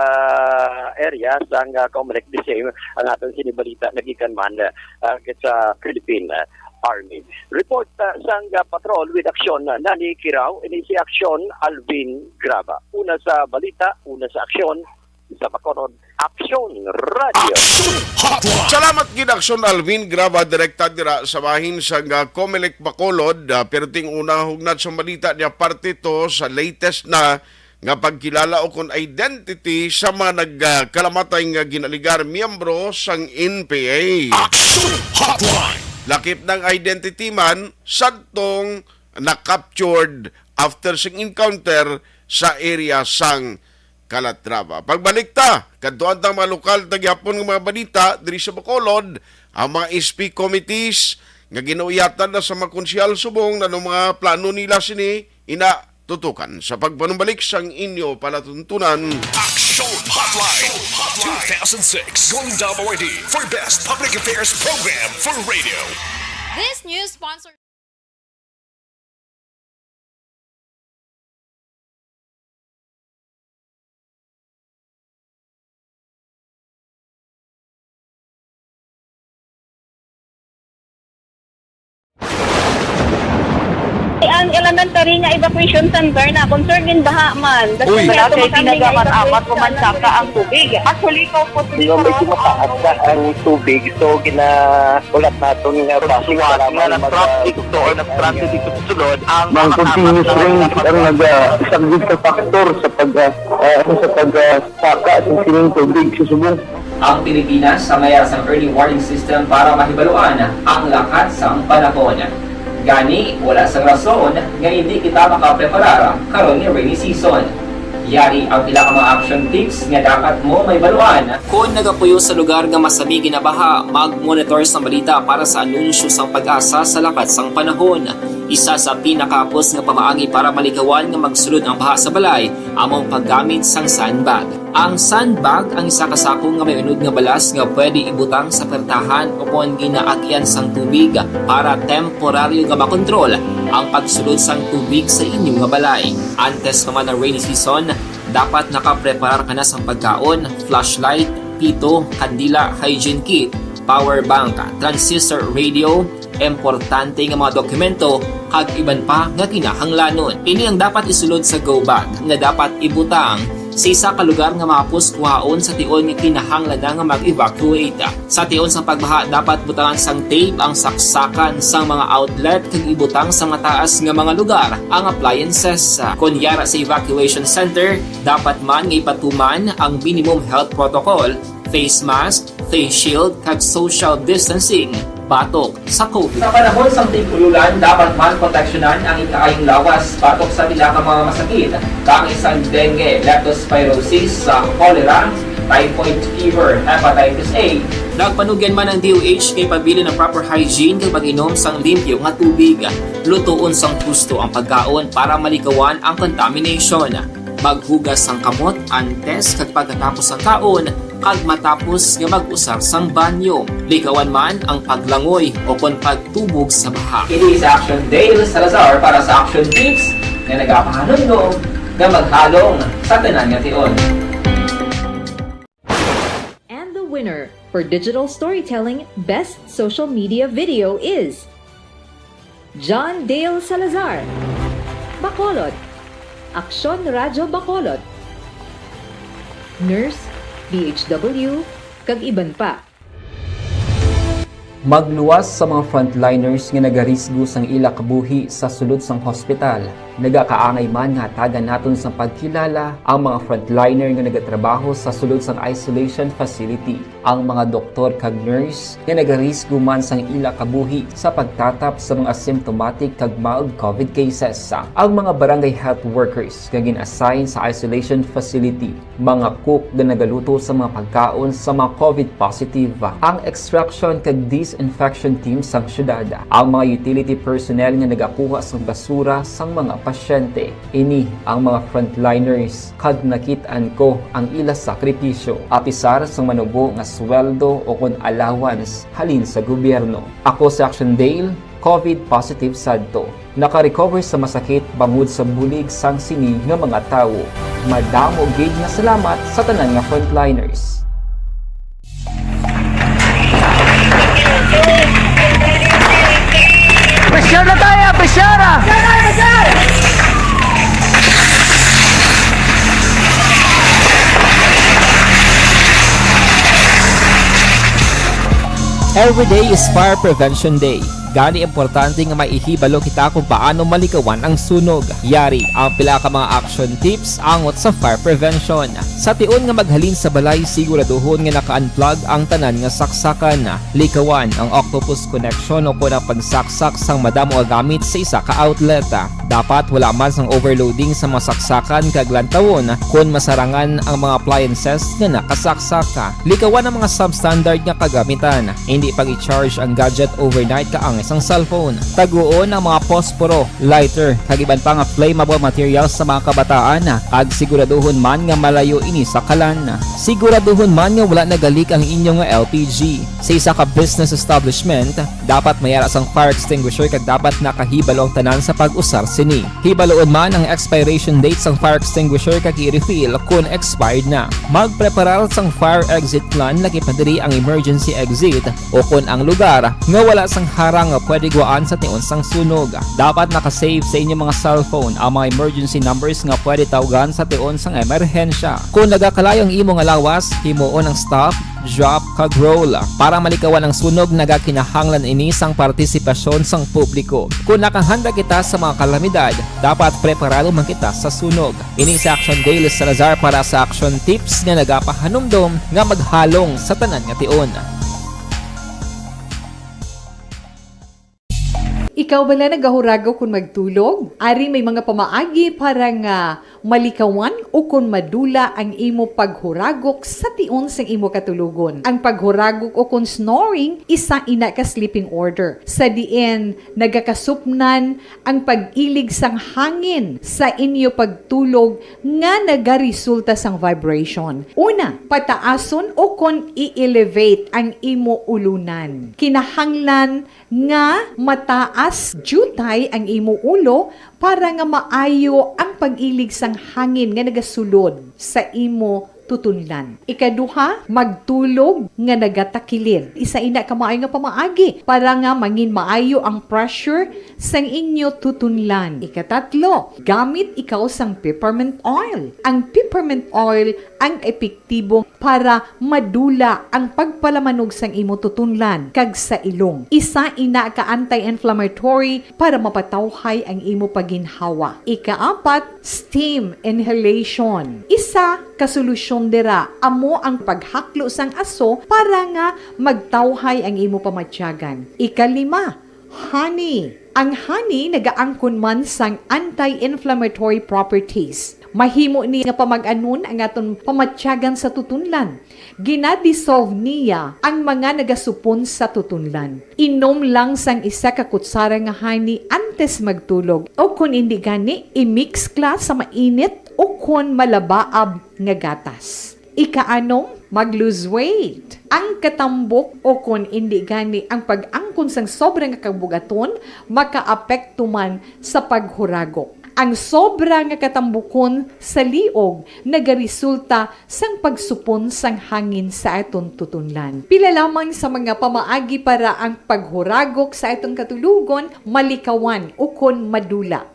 area sang, ah, Comelec. The same ang aton sinibalita nagikan man, ah, sa Philippine, ah, Army. Report, ah, sang, ah, patrol with action, ah, na ni Kirao, ini si Action Alvin Graba. Una sa balita, una sa aksyon, sa Bacolod, Aksyon Radio. Action Hotline! Salamat gid, Aksyon Alvin Graba, direkta dira sa bahin sang, ah, Comelec Bacolod. Ah, pero ting una, hugnat sa balita niya, parte to sa latest na nga pagkilala o kon identity sa mga nagkalamatay nga ginaligar miyembro sang N P A. Action Hotline! Lakip ng identity man, sadtong na-captured after sing encounter sa area sang Calatrava. Pagbalik ta, kadtuan tang mga lokal, tagihapon nga mga balita diri sa Bacolod, ang mga S P committees nga ginuuyatan na sa mga konsehal subong na mga plano nila sini, ina tutukan sa pagpanumbalik sang inyo palatuntunan. Action Hotline two thousand six, going W R D for Best Public Affairs Program for Radio. This news sponsor. Ang elementary nga evacuation center na concern gin baha man. Uy. Wala kay tinaga man amat o mansaka ang tubig. Actually, ko po Medyo mataas na ang tubig, so gina-, ulat naton nga base nga lamang nag-, nag-transit to or nag-transit dito sa sulod ang mga continuous rains ang naga-, isa gid ka factor sa pag-, ah, ah, sa pag-, ah, saka sa sining tubig sa subong. Ang Pilipinas sa mayas ang early warning system para mahibaluan ang lakat sang panahon. Gani, wala sang rason nga hindi kita makapreparar karon nga rainy season. Yari ang pila ka mga action tips nga dapat mo mahibaluan. Kon nagapuyo sa lugar nga masami ginabaha, mag-monitor sang balita para sa anunsyo sang PAGASA sa lakat sang panahon. Isa sa pinakahapos nga pamaagi para malikawan nga magsulod ang baha sa balay amo ang paggamit sang sandbag. Ang sandbag ang isa ka sako nga may unod nga balas nga pwede ibutang sa pertahan o kon ginaagyan sang tubig para temporaryo nga makontrol ang pagsulod sang tubig sa inyo nga balay. Antes pa man ang rainy season, Dapat nakapreparar ka na sang pagkaon, flashlight, pito, kandila, hygiene kit, power bank, transistor radio, importante nga mga dokumento, kag iban pa nga kinahanglanon. Ini ang dapat isulod sa go bag nga dapat ibutang sa isa ka lugar nga mahapos kuhaon sa tion nga kinahanglan na nga mag-evacuate. Sa tion sang pagbaha, dapat butangan sang tape ang saksakan sang mga outlet kag ibutang sa mataas nga mga lugar ang appliances. Kon yara sa evacuation center, dapat man nga ipatuman ang minimum health protocol, face mask, face shield, kag social distancing batok sa COVID. Sa panahon sang tig-ululan, dapat man proteksyonan ang ikaayong lawas batok sa pila ka mga masakit, kaangay sang dengue, leptospirosis, sa cholera, typhoid fever, hepatitis A. Nagpanugyan man ang D O H kay pabilin ang proper hygiene kag pag-inom sang limpyo nga tubig. Lutoon sang husto ang pagkaon para malikawan ang contamination. Maghugas sang kamot antes kag pagkatapos sang kaon kag matapos nga mag-usar sang banyo. Likawan man ang paglangoy o kon pagtubog sa baha. Ini sa Action Dale Salazar para sa Action Tips nga nagapahanumdom nga maghalong sa tanan nga tion. And the winner for digital storytelling best social media video is John Dale Salazar, Bacolod, Aksyon Radyo Bacolod, Nurse, D H W, kag iban pa. Magluwas sa mga frontliners nga nagarisgo sang ila kabuhi sa sulod sang hospital. Nagakaangay man nga hatagan naton sang pagkilala ang mga frontliner nga nagatrabaho sa sulod sang isolation facility. Ang mga doktor kag nurse nga nagarisgo man sang ila kabuhi sa pagtatap sa mga asymptomatic kag mild COVID cases. Ang mga barangay health workers nga gin-assign sa isolation facility, mga cook nga nagaluto sa mga pagkaon sa mga COVID positive, ang extraction kag disinfection team sang syudad, ang mga utility personnel nga nagakuha sang basura sang mga pasyente. Ini ang mga frontliners, kag nakit-an ko ang ila sakripisyo, apisar sang manubo nga sweldo o kon allowance halin sa gobyerno. Ako si Action Dale, COVID positive sadto. Naka-recover sa masakit bangod sa bulig sang sini nga mga tawo. Madamo gid nga salamat sa tanan nga frontliners. Pressure na tayo! Pressure na! Every day is Fire Prevention Day. Gani, importante nga maihibalo kita kung paano malikawan ang sunog. Yari ang pila ka mga action tips angot sa fire prevention. Sa tion nga maghalin sa balay, siguraduhon nga naka-unplug ang tanan nga saksakan. Likawan ang octopus connection o kon ang pagsaksak sang madamo nga gamit sa isa ka outlet. Dapat wala man sang overloading sa mga saksakan kag lantawon kon masarangan ang mga appliances nga nakasaksak. Likawan ang mga substandard nga kagamitan. Indi pag-i-charge ang gadget overnight kaangay sang cellphone. Taguon ang mga posporo, lighter, kag iban pa nga flammable materials sa mga kabataan, kag siguraduhon man nga malayo ini sa kalan. Siguraduhon man nga wala nagalik ang inyo nga L P G. Sa isa ka business establishment, dapat may ara sang fire extinguisher kag dapat nakahibalo ang tanan sa pag-usar sini. Hibaloon man ang expiration date sang fire extinguisher kag i-refill kon expired na. Magpreparar sang fire exit plan, lakip na diri ang emergency exit o kon ang lugar nga wala sang harang nga pwede gwaan sa tion sang sunog. Dapat naka-save sa inyo mga cellphone ang mga emergency numbers nga pwede tawgan sa tion sang emerhensya. Kon nagakalayo ang imo nga lawas, himuon ang stop, drop, kag roll. Para malikawan ang sunog, nagakinahanglan ini sang partisipasyon sang publiko. Kon nakahanda kita sa mga kalamidad, dapat preparado man kita sa sunog. Ini si Action Dale Salazar para sa Action Tips nga nagapahanumdom nga maghalong sa tanan nga tion. Ikaw bala nagahuragok kon magtulog? Ari may mga pamaagi para nga malikawan o kon madula ang imo paghuragok sa tion sang imo katulogon. Ang paghuragok o kon snoring, isa ina ka sleeping order, sa diin nagakasupnan ang pag-ilig sang hangin sa inyo pagtulog nga nagaresulta sang vibration. Una, pataason o kon i-elevate ang imo ulunan. Kinahanglan nga mataas Jutay ang imo ulo para nga maayo ang pag-ilig sang hangin nga nagasulod sa imo tutunlan. Ikaduha, magtulog nga nagatakilid. Isa ina ka maayo nga pamaagi para nga mangin maayo ang pressure sang inyo tutunlan. Ikatatlo, gamit ikaw sang peppermint oil. Ang peppermint oil ang epektibo para madula ang pagpalamanog sang imo tutunlan kag sa ilong. Isa ina ka anti-inflammatory para mapatawhay ang imo paginhawa. Ikaapat, steam inhalation. Isa ka solusyon dira amo ang paghaklo sang aso para nga magtawhay ang imo pamatyagan. Ikalima, honey. Ang honey nagaangkon man sang anti-inflammatory properties. Mahimo ni nga pamag-anon ang aton pamatyagan sa tutunlan. Gina-dissolve niya ang mga nagasupon sa tutunlan. Inom lang sang isa ka kutsara nga honey antes magtulog, o kon indi gani, i-mix ka sa mainit o kon malabaab nga gatas. Ikaanom, mag-lose weight. Ang katambok o kon indi gani ang pag-angkon sang sobra nga kabugaton makaapekto man sa paghuragok. Ang sobra nga katambukon sa liog nagaresulta sang pagsupon sang hangin sa aton tutunlan. Pila lamang sa mga pamaagi para ang paghuragok sa aton katulugon malikawan ukon madula.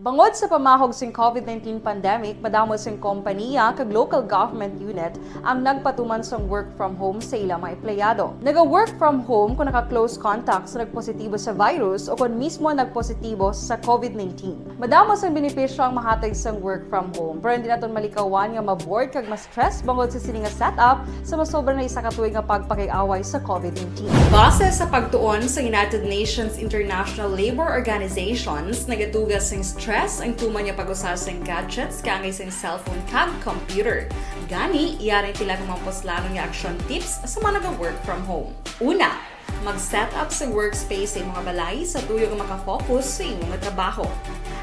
Bangod sa pamahog sing covid nineteen pandemic, madamo sing kompaniya kag local government unit ang nagpatuman sang work from home sa ila mga empleyado. Naga-work from home kung naka-close contact sa nagpositibo sa virus o kon mismo nagpositibo sa covid nineteen. Madamo sang benepisyo ang mahatag sang work from home, pero hindi naton malikawan nga ma-bored kag ma-stress bangod sa sini nga setup sa masobra na isa ka tuig nga pagpakig-away sa covid nineteen. Base sa pagtuon sa United Nations International Labour Organizations, nagatuga sing stress ang tuman nga pag-usa sing gadgets kaangay sing cellphone kag computer. Gani, yari ang pila ka mga puslanon nga action tips sa mga naga-work from home. Una, mag-set up sa workspace sa imo nga balay sa tuyo nga makafocus sa imo nga trabaho.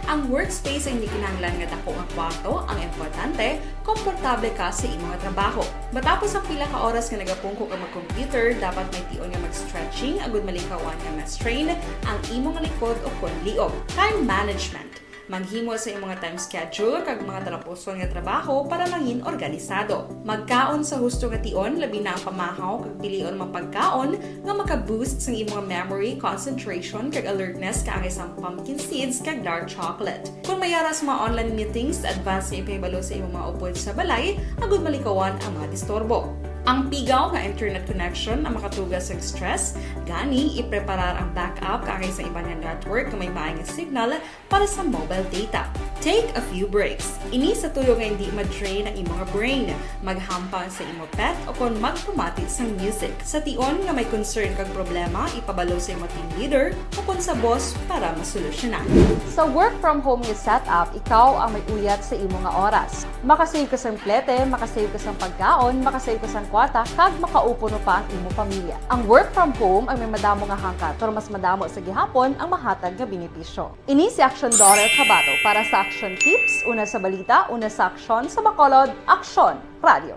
Ang workspace ay hindi kinahanglan nga dako nga kwarto, ang importante, komportable ka sa imo nga trabaho. Matapos ang pila ka oras nga nagapungko ka mag-computer, dapat may tion nga mag-stretching agud malikawan nga ma-strain ang imo nga likod o kon liog. Time management. Maghimo sa imo nga time schedule kag mga talapuson nga trabaho para mangin organisado. Magkaon sa husto nga tion, labi na ang pamahaw, kag pilion ang mga pagkaon nga maka-boost sang imo nga memory, concentration, kag alertness kaangay sang pumpkin seeds kag dark chocolate. Kung may ara sa mga online meetings, advance nga ipahibalo sa imo mga upod sa balay agud malikawan ang mga disturbo. Ang pigaw nga internet connection ang makatuga sa stress, gani ipreparar ang backup kaangay sa iban nga network nga may maay nga signal para sa mobile data. Take a few breaks. Ini sa tuyo nga hindi ma-drain ang imo nga brain. Maghampang sa imo pet o kon magpamati sang music. Sa tion nga may concern kag problema, ipabalo sa imo team leader o kon sa boss para masolusyonan. Sa work from home nga setup, ikaw ang may uyat sa imo nga oras. Makasave ka sang plete, makasave ka sang pagkaon, makasave ka sang kwarta, kag makaupo pa ang imo pamilya. Ang work from home ay may madamo nga hangkat, pero mas madamo sa gihapon ang mahatag nga benepisyo. Ini si Aksyon Doret Habato para sa Aksyon Tips, una sa balita, una sa aksyon, sa Bacolod, Aksyon Radio.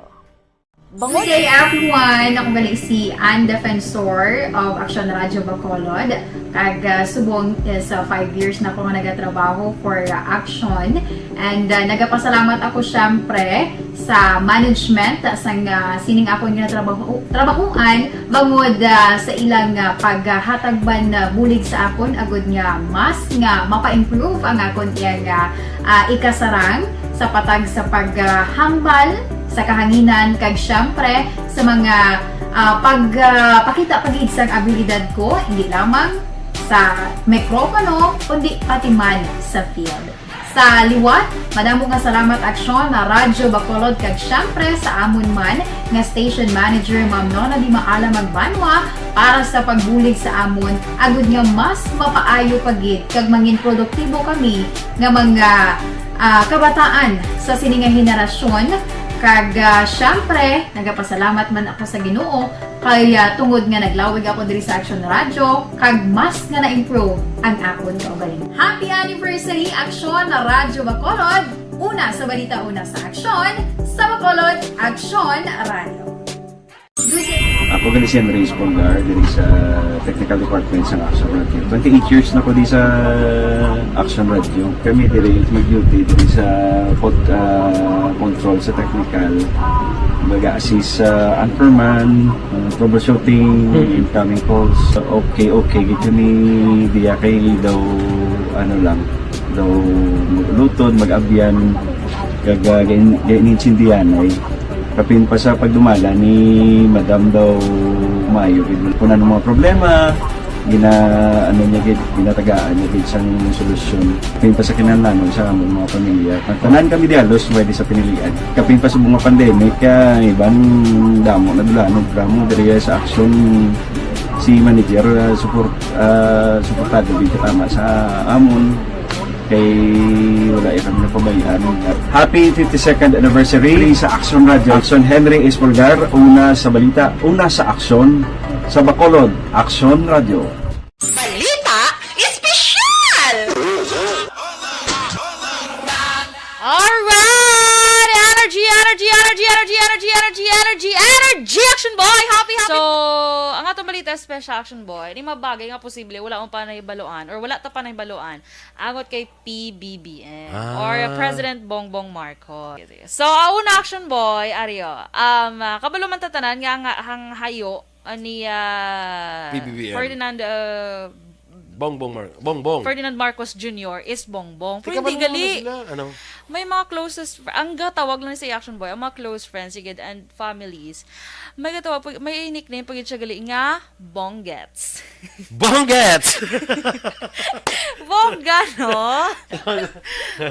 Bangod Good day, everyone! Ako gali si Ann Defensor of Aksyon Radyo Bacolod. Kag, ah, subong is, ah, five years na ako nga nagatrabaho for, ah, Aksyon. And, ah, nagapasalamat ako, syempre, sa management sang, ah, sining akon nga trabaho, trabahuan bangod, ah, sa ilang, ah, paghatag man, ah, bulig sa akon agud nga mas nga mapa-improve ang akon iyang, ah, ah, ikasarang sa patag sa paghambal sa kahanginan kag siyempre sa mga, ah, pag, ah, pakita pa gid sang abilidad ko, hindi lamang sa mikropono kundi pati man sa field. Sa liwat, madamo nga salamat Aksyon na Radyo Bacolod kag siyempre sa amon man nga station manager, Ma'am Nona Di Maala Magbanwa, para sa pagbulig sa amon, agud nga mas mapaayo pa gid kag mangin produktibo kami nga mga, ah, kabataan sa sini nga henerasyon. Kag, ah, siyempre, nagapasalamat man ako sa Ginoo kay, ah, tungod nga naglawig ako diri sa Aksyon Radyo, kag mas nga na-improve ang akon kaugalingon. Happy anniversary, Aksyon Radyo Bacolod! Una sa balita, una sa aksyon, sa Bacolod, Aksyon Radyo. Good day. Ako gali si Henry Espolgar, diri sa technical department sa Action Radio. Twenty-eight years na ko di sa Action Radio. Kami diri mag-duty diri sa pod-, ah, control sa technical. Mag-assist sa anchorman, ah, troubleshooting, incoming calls. Okay, okay, gid kami diya kay daw, ano lang, daw mag-uluton, mag-abyan, kag, ah, gain-, gain-, intindihan ay. Kapin pa sa pagdumala ni Madam daw maayo gid. Kung ano mga problema, gina-, ano niya gid, ginatagaan niya gid sang solusyon. Kapin pa sa kinahanglanon sa amon mga pamilya. Ang tanan kami di halos may di sa pinilian. Kapin pa sa mga pandemic, ah, iban damo na dulanon, drama diri sa Action si manager, ah, support, ah, suportado gid tama sa amon. Kay wala ya kami napabayaan. Happy fifty-second anniversary sa Action Radio. Action Henry Espolgar, una sa balita, una sa aksyon, sa Bacolod, Action Radio. Balita Espesyal! Alright! Energy, energy, energy, energy, energy, energy, energy, energy, Action Boy! Happy, happy! So, ang atong balita special, Action Boy, ni mabagay nga posible wala mo pa nahibaluan or wala ta pa nahibaluan angot kay P B B M Ah. or President Bongbong Marcos. So, ang una, Action Boy, Ario, um, ah, kabalo man ta tanan nga ang, ang hayo, ah, ni, ah, P B B M. Ferdinand, ah, Bongbong Mar-, Bongbong. Ferdinand Marcos Junior is Bongbong. Pero hindi Tika, gali. Ano sila? Ano? May mga closest fr-, ang gatawag lang sa Action Boy, ang mga close friends, sige, and families. May gatawag, may nickname pa gid siya gali nga Bonggets. Bonggets! Bongga, no?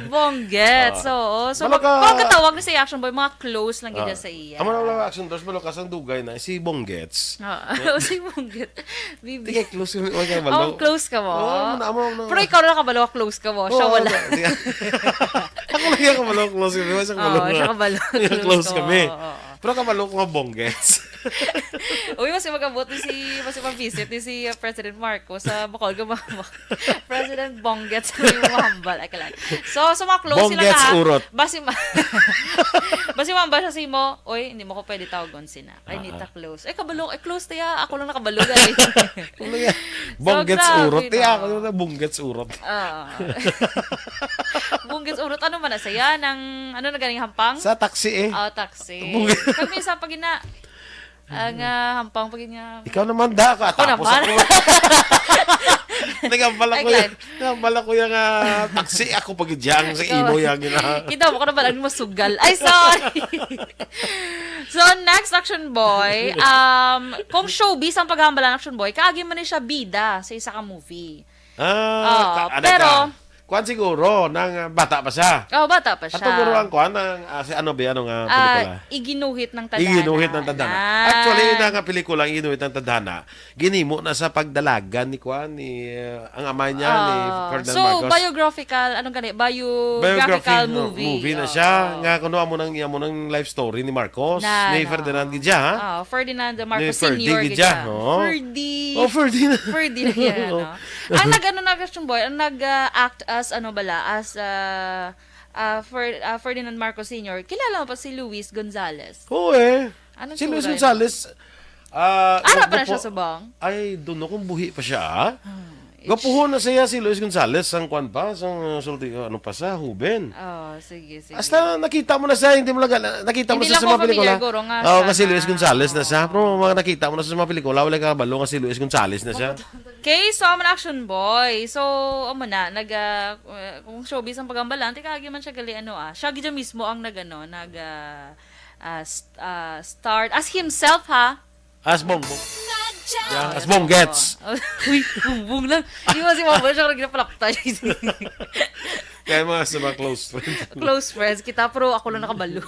Bonggets, Ah. oo. So, Balo mag-, ka pagkatawag ni sa Action Boy, mga close lang gid Ah. sa iya. Amo na lang Action Boy, balo ka sang dugay na, si Bonggets. Oo, si Bonggets. Bibi. Tika, close kami. Wala ka balo. Oh, close ka mo. Oo, amo na, amo na. Pero ikaw na nakabalo, close ka mo. Siya Oo, wala. Tika. Ako lang yung kabalo, close kami. Wala siya Oo, kabalo. Siya kabalo, Close close ka kami. mo. Oo. Pero kabalo ko nga Bonggets. Uy, mas mag-abot ni si, mas mag-visit ni si, uh, President Marcos sa Bacolod, gumama. President Bonggets, may mahambal. Ay, kalan. So, sa mga close sila Bonggets na, urot. Basi ma-, basi mahambal siya sa imo, "Uy, hindi mo ko pwede tawagon sina. I need Ah, ah. to close." Ay, kabalo, ay, close, tiya. Ako lang nakabalo, guys. Ano yan? So, Bonggets grabe, urot. Tiya, no? Ako na Bonggets urot. Oo. Bonggets urot. Ano man na saya? Nang, ano na ganing hampang? Sa taxi eh. Oh, taxi. Bonggets. Kag minsan pag ina-, ang, ah, hampang pag ina-, Ikaw naman, da, ka, Ako tapos naman. ako. Nagambala ko Ay, yan. Glenn. Nagambala ko yung, ah, taxi. Ako pag idyang sa Ikaw. imo yung gina- Kita mo ko na ba lang masugal? Ay, sorry. So, next, Action Boy, um, kung showbiz ang paghambalan, Action Boy, kaagi man ni siya bida sa isa ka movie. Ah, Oh, ka-, ano pero ka? Kuwan siguro, nang, ah, bata pa siya. Oh, bata pa siya. Ato guro ang kuwan, ang, ah, si ano ba, ano nga Ah, pelikula? Iginuhit ng Tadhana. Iginuhit ng Tadhana. Nan. Actually, ina nga pelikula, ang Iginuhit ng Tadhana, ginhimo na sa pagdalagan ni kuwan, ni, ah, ang amay niya, ni Oh. Ferdinand So, Marcos. biographical, anong gani? Biographical Biography, no, movie. movie na Oh. siya. Nga, kuno amo nang, amo nang life story ni Marcos, Na, ni na. Ferdinand gid siya, ha? Oh, Ferdinand Ni Marcos Ferdy Senior gid gid siya, siya. no? Ferdy. Oh, Ferdy na. Ferdy na yan, Oo. no? Ang nag-ano na, Action Boy, ang nag, ah, act as, ano bala, as, ah, ah, Fer-, ah, Ferdinand Marcos Senior, kilala mo pa si Luis Gonzalez? Oo, eh. Anong Si Luis tura niya? Gonzalez, ah, Ara pa na gwapo-, siya subong? I don't know kung buhi pa siya, ah. Hmm. Gwapuhon na siya si Luis Gonzalez, sang kwan pa, sang, uh, sulti-, ano pa sa, huben. Oh, sige, sige. Hasta nakita mo na siya, hindi mo lang, nakita mo Hindi siya lang sa ko mga pelikula. familiar, guro, nga Oo, siya kasi Luis na. Gonzalez na siya. Oo. Pero mga nakita mo na sa mga pelikula, wala ka kabalo nga si Luis Gonzalez na siya. Okay, so, amo na, Action Boy. So, amo na, nag, ah, uh, kung showbiz ang pagambalan, tika, agi man siya gali, ano, ah. Siya gid mismo ang nag, ano, nag, ah, ah, st-, ah, starred as himself, ha? As Bongbong. Yan, as Bonggets. Uy, Bongbong lang. Di ba si Bongbong siya, ginapalakta. Kaya mga sa mga close friends. Close friends kita, pero ako lang nakabalo.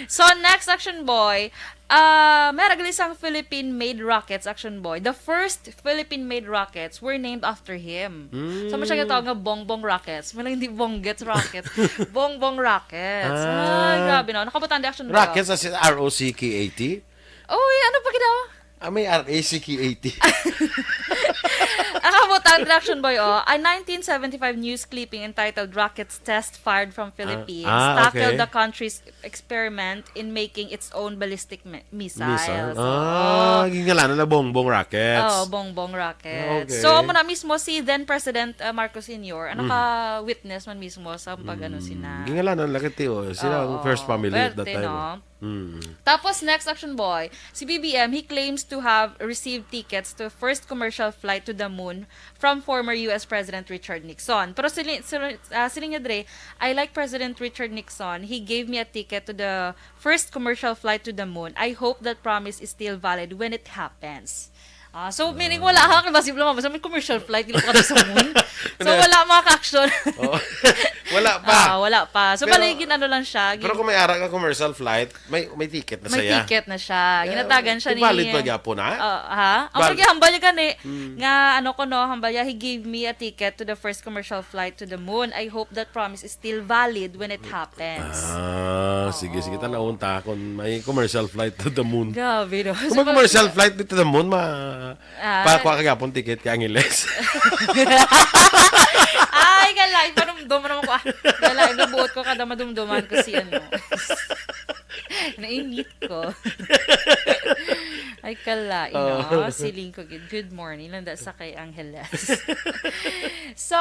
So, next, Action Boy. Ah, may ragali sang Philippine-made rockets, Action Boy. The first Philippine-made rockets were named after him. So, mo siya Mm. ginatawag nga Bongbong Rockets. Mo lang hindi Bonggets Rockets. Bongbong Rockets. Ah. Ay, grabe, no? Nakabutang di, Action Boy, oh. Rockets as in R O C K A T? Uy, ano pa gid daw? Ah, may R A C K A T. Ang kabuta, Ang reaction, boy, oh, a nineteen seventy-five news clipping entitled "Rockets Test Fired from Philippines" ah, tackled okay. the country's experiment in making its own ballistic mi- missiles. Missile. Ah, gingalanan na Bongbong Rockets. Oh, Bongbong Rockets. Okay. So, amo na mismo si then President uh, Marcos Senior ang naka-witness man mismo sa pag-ano sina. Gingalanan lang kiti, oh. Sila ang Oo, first family at that pwerte, time. No? Mm. Tapos, next action, boy, si B B M, he claims to have received tickets to first commercial flight to the moon from former U S President Richard Nixon. Pero sili, sili, ah, siling niya, Dre, "I like President Richard Nixon. He gave me a ticket to the first commercial flight to the moon. I hope that promise is still valid when it happens." Ah, so, meaning wala ha, kasi wala mabasa may commercial flight, dili pa kami sa moon. So, wala mga ka-action. Oh. Wala pa. Ah, wala pa. So, Pero- bali, gin-ano lang siya. Pero kung may ara ka commercial flight, may may ticket na May saya. ticket na siya. Ginatagan siya ni... Valid pa gyapon, ha? Ah, ha? Ang Valid. Hambal niya gani, nga ano ko no, hambal niya, "He gave me a ticket to the first commercial flight to the moon. I hope that promise is still valid when it happens." Ah, sige, sige. Tanawon ta kung may commercial flight to the moon. Grabe, no? Kung may commercial flight to the moon, ma Ah. pakuha ka gyapon ticket ka Angeles. Ay, gala, ipanumdum naman ko. Ah, gala, nabuot ko kada madumduman ko si ano. Nainit ko. Ay, kala, ino. Oh. Siling ko, good, good morning. Landa sa kay Angeles. So,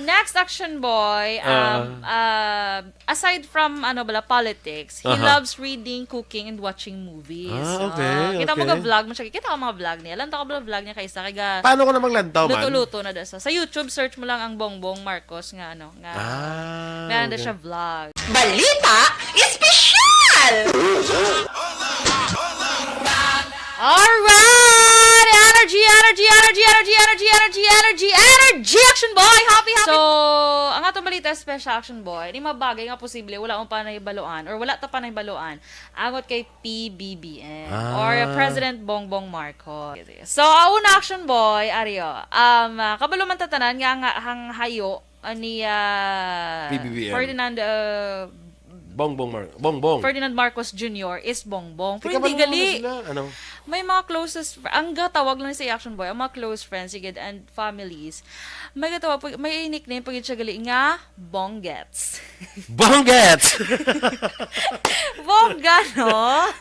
next action, boy. Um, uh, aside from, ano bala, politics, he Aha. loves reading, cooking, and watching movies. Ah, okay, Kita mo okay. Ka-vlog mo siya. Kita ka mga vlog niya. Lantaw ka bala vlog niya kaysa kay ga- Paano ko na maglantaw man? Luto-luto na da sa. Sa YouTube, search mo lang ang Bongbong Marcos nga ano. Nga, Ah, nga na okay. Siya vlog. Balita Espesyal! Alright! Energy, energy, energy, energy, energy, energy, energy, energy, action boy! Happy, happy! So, ang atong balita special, action boy, ni mga bagay nga posible wala mo pa nahibaluan or wala ta pa nahibaluan angot kay P B B M Ah. or President Bongbong Marcos. So, ang una, action boy, Ario, um, ah, kabalo man ta tanan nga ang, ang hayo ah, ni ah, P B B M. Ferdinand ah, Bongbong Mar Bongbong. Ferdinand Marcos Junior is Bongbong. Pero Tika, hindi Bongbong gali. Sila, ano? May mga closest, fr- ang gatawag lang sa action boy, ang mga close friends, sigid, and families. May gatawag, pag- may nickname pag siya gali nga Bonggets. Bonggets! Bongga, no?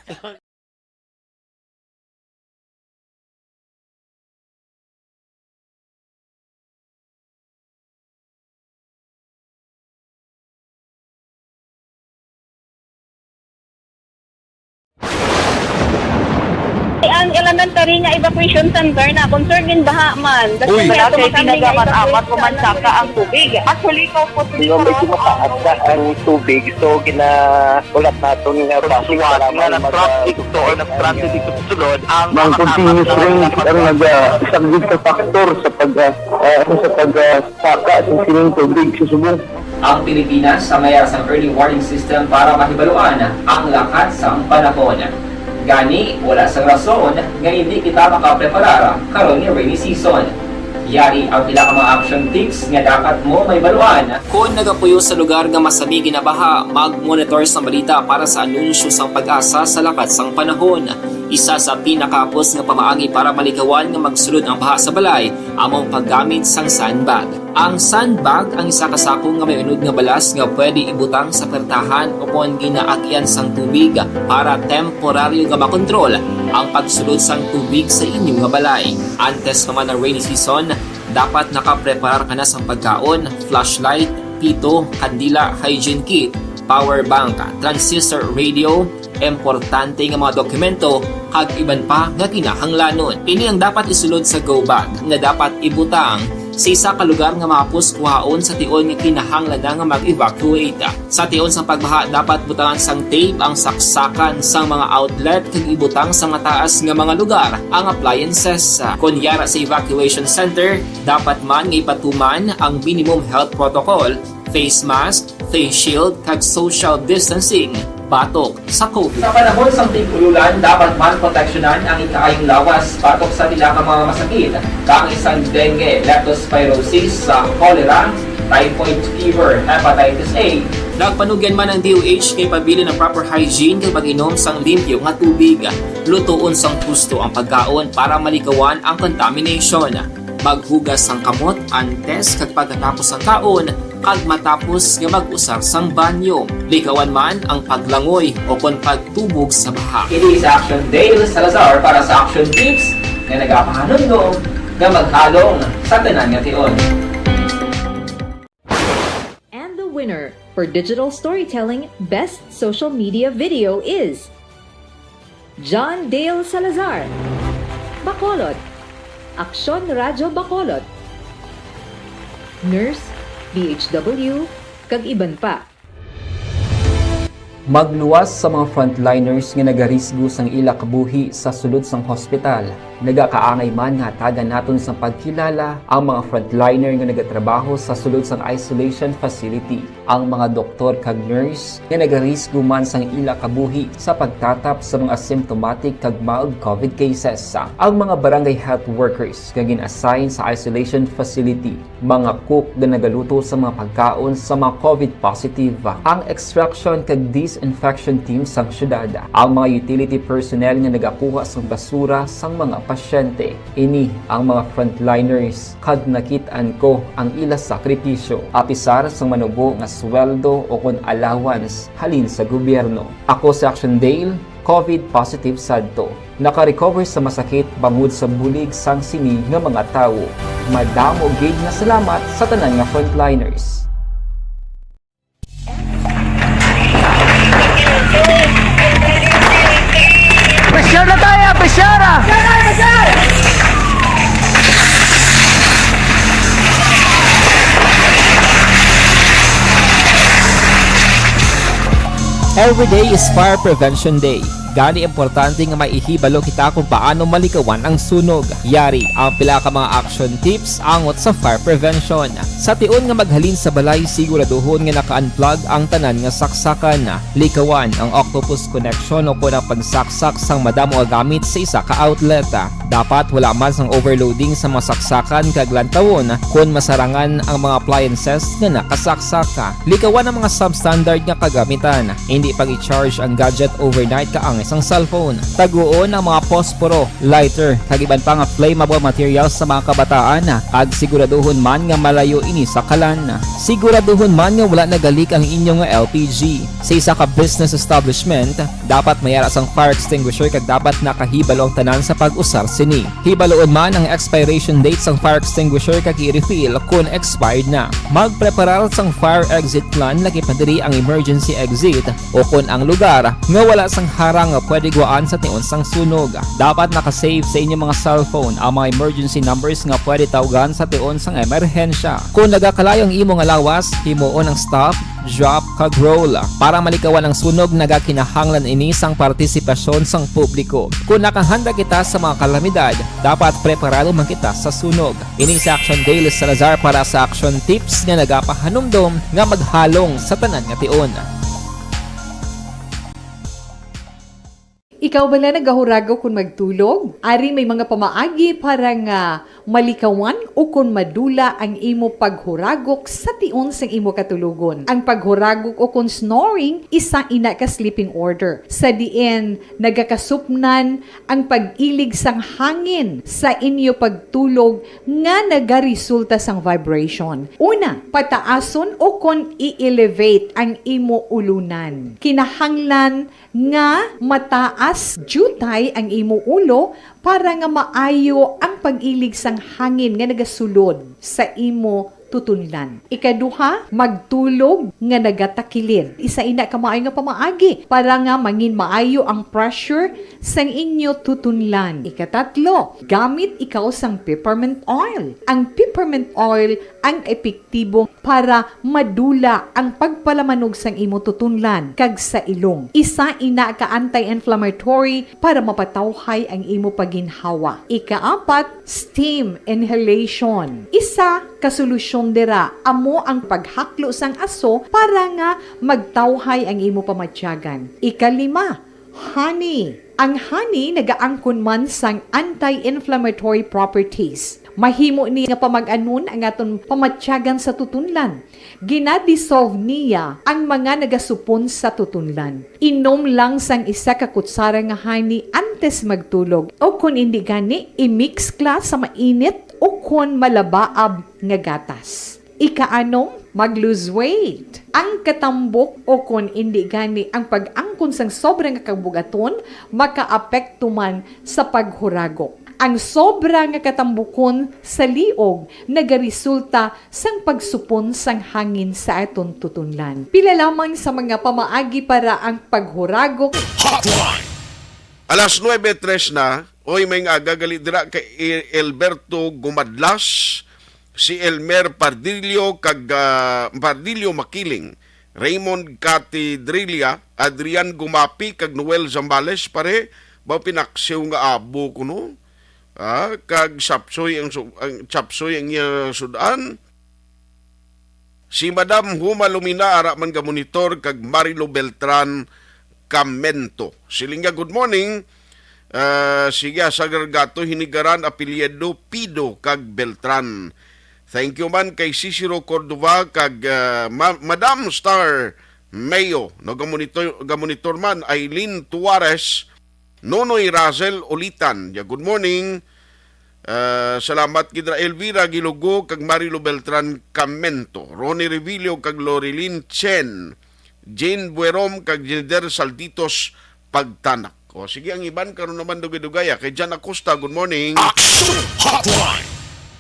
Ang elementary nga evacuation center na concerned in baha man. Uy, Wala wala kay kay pinagamat pinagamat amat ko man saka ang tubig. Actually, ko po Medyo mataas na ang tubig, so ginahulat naton nga traffic Suwat para nga na-traffic to or na-stranded dito sa sulod ang Mang mga continuous tatak na rain ang nagasaglit sa faktor sa pag ah, ah, sa pag ah, saka sa sining tubig sa subong. Ang Pilipinas sa mayara sang early warning system para mahibaluan ang lakat sang panahon. Gani, wala sang rason nga hindi kita makapreparar karon nga rainy season. Yari ang pila ka mga action tips nga dapat mo mahibaluan. Kon nagapuyo sa lugar nga masami ginabaha, mag-monitor sang balita para sa anunsyo sang PAGASA sa lakat sang panahon. Isa sa pinakahapos nga pamaagi para malikawan nga magsulod ang baha sa balay amo ang paggamit sang sandbag. Ang sandbag ang isa ka sako nga may unod nga balas nga pwede ibutang sa pertahan ukon ginaagian sang tubig para temporaryo nga makontrol ang pagsulod sang tubig sa inyo nga balay. Antes pa man ang rainy season, dapat nakapreparar ka na sang pagkaon, flashlight, pito, kandila, hygiene kit, power bank, transistor radio, importante nga mga dokumento, kag iban pa nga kinahanglanon. Ini ang dapat isulod sa go bag nga dapat ibutang sa isa ka lugar nga mahapos kuhaon sa tion nga kinahanglan na nga mag-evacuate. Sa tion sang pagbaha, dapat butangan sang tape ang saksakan sang mga outlet kag ibutang sa mataas nga mga lugar ang appliances. Kon yara sa evacuation center, dapat man nga ipatuman ang minimum health protocol, face mask, face shield, kag social distancing batok sa COVID. Sa panahon sang tig-ululan, dapat man proteksyonan ang ikaayong lawas batok sa pila ka mga masakit, kaangay sang dengue, leptospirosis, sa cholera, typhoid fever, hepatitis A. Nagpanugyan man ang D O H kay pabilin ang proper hygiene kag pag-inom sang limpyo nga tubig. Lutoon sang husto ang pagkaon para malikawan ang contamination. Maghugas sang kamot antes kag pagkatapos sang kaon, kag matapos nga mag-usar sang banyo. Likawan man ang paglangoy o kon pagtubog sa baha. Ini sa Action Dale Salazar para sa Action Tips nga nagapahanumdom nga maghalong sa tanan nga tion. And the winner for digital storytelling best social media video is John Dale Salazar, Bacolod, Aksyon Radyo Bacolod, Nurse, B H W, kag iban pa. Magluwas sa mga frontliners nga nagarisgo sang ila kabuhi sa sulod sang hospital. Nagakaangay man nga hatagan naton sang pagkilala ang mga frontliner nga nagatrabaho sa sulod sang isolation facility. Ang mga doktor kag nurse nga nagarisgo man sang ila kabuhi sa pagtatap sa mga asymptomatic kag mild covid cases. Ang mga barangay health workers nga gin-assign sa isolation facility, mga cook nga nagaluto sa mga pagkaon sa mga covid positive, ang extraction kag disinfection team sang syudad, ang mga utility personnel nga nagakuha sang basura sang mga pasyente. Ini ang mga frontliners kag nakit-an ko ang ila sakripisyo, apisar sang manubo nga sweldo o kon allowance halin sa gobyerno. Ako si Action Dale, covid positive sadto. Naka-recover sa masakit bangod sa bulig sang sini nga mga tawo. Madamo gid nga salamat sa tanan nga frontliners. Pressure na tayo! Pressure! Every day is Fire Prevention Day. Gani, importante nga may ihibalo kita kung paano malikawan ang sunog. Yari ang pila ka mga action tips angot sa fire prevention. Sa tion nga maghalin sa balay, siguraduhon nga naka-unplug ang tanan nga saksakan. Likawan ang octopus connection o kon ang pagsaksak sang madamo nga gamit sa isa ka outlet. Dapat wala man sang overloading sa mga saksakan kag lantawon kon masarangan ang mga appliances nga nakasaksak. Likawan ang mga substandard nga kagamitan. Indi pag-i-charge ang gadget overnight kaangay sang cellphone. Taguon ang mga posporo, lighter, kag iban pa nga flammable materials sa mga kabataan, kag siguraduhon man nga malayo ini sa kalan. Siguraduhon man nga wala nagalik ang inyo nga L P G. Sa isa ka business establishment, dapat may ara sang fire extinguisher kag dapat nakahibalo ang tanan sa pag-usar sini. Hibaloon man ang expiration date sang fire extinguisher kag i-refill kon expired na. Magpreparar sang fire exit plan, lakip na diri ang emergency exit o kon ang lugar nga wala sang harang nga pwede guwaan sa tion sang sunog. Dapat naka-save sa inyo mga cellphone ang mga emergency numbers nga pwede tawgan sa tion sang emerhensya. Kon nagakalayo ang imo nga lawas, himuon ang stop, drop, kag roll. Para malikawan ang sunog, nagakinahanglan ini sang partisipasyon sang publiko. Kon nakahanda kita sa mga kalamidad, dapat preparado man kita sa sunog. Ini si Action Dale Salazar para sa Action Tips nga nagapahanumdom nga maghalong sa tanan nga tion. Ikaw bala nagahuragok kon magtulog? Ari may mga pamaagi para nga malikawan ukon madula ang imo paghuragok sa tion sang imo katulogon. Ang paghuragok ukon snoring isa ina ka sleeping order, sa diin nagakasupnan ang pag-ilig sang hangin sa inyo pagtulog nga nagaresulta sang vibration. Una, pataason ukon i-elevate ang imo ulunan. Kinahanglan nga mataas diutay ang imo ulo para nga maayo ang pag-ilig sang hangin nga nagasulod sa imo tutunlan. Ikaduha, magtulog nga nagatakilid. Isa ina ka maayo nga pamaagi para nga mangin maayo ang pressure sang inyo tutunlan. Ikatatlo, gamit ikaw sang peppermint oil. Ang peppermint oil ang epektibo para madula ang pagpalamanog sang imo tutunlan kag sa ilong. Isa ina ka anti-inflammatory para mapatawhay ang imo paginhawa. Ikaapat, steam inhalation. Isa ka solusyon dira amo ang paghaklo sang aso para nga magtawhay ang imo pamatyagan. Ikalima, Honey. Ang honey nagaangkon man sang anti-inflammatory properties. Mahimo ni nga pamag-anon ang aton pamatyagan sa tutunlan. Ginadissolve niya ang mga nagasupon sa tutunlan. Inom lang sang isa ka kutsara nga honey antes magtulog, o kon indi gani, i-mix kla sa mainit o kon malabaab nga gatas. Ikaanom, mag-lose weight. Ang katambok o kon indi gani ang pag-angkon sang sobra nga kabugaton makaapekto man sa paghuragok. Ang sobra nga katambukon sa liog nagaresulta sang pagsupon sang hangin sa aton tutunlan. Pila lamang sa mga pamaagi para ang paghuragok. Hotline! Alas nuebe tres na. Oy, may nga aga gali dira kay Alberto Gumadlas, si Elmer Pardillo kag ah, Pardillo Makiling, Raymond Catidrilla, Adrian Gumapi kag Noel Zambales, pare, ba pinaksiw nga abo kuno? Ah, kag sapsoy ang su- ang sapsoy ang iya sudan. Si Madam Huma Lumina ara man ga monitor kag Marilo Beltran Camento. Siling niya, "Good morning." Ah, sige, sa Gargato, Hinigaran, apelyido Pido kag Beltran. Thank you man kay Cicero Cordova kag ah, Ma- Madam Star Mayo. No, gamonitor, gamonitor man, Aileen Tuares, Nonoy Razel Ulitan. Ya, good morning. Ah, salamat gid ra Elvira Gilugo kag Marilo Beltran Camento, Ronnie Revillo kag Lorilyn Chen, Jane Buerom kag Jenider Salditos Pagtanak. O sige, ang iban karon naman dugay-dugay, ah. Kay Jan Acosta, good morning. Action Hotline!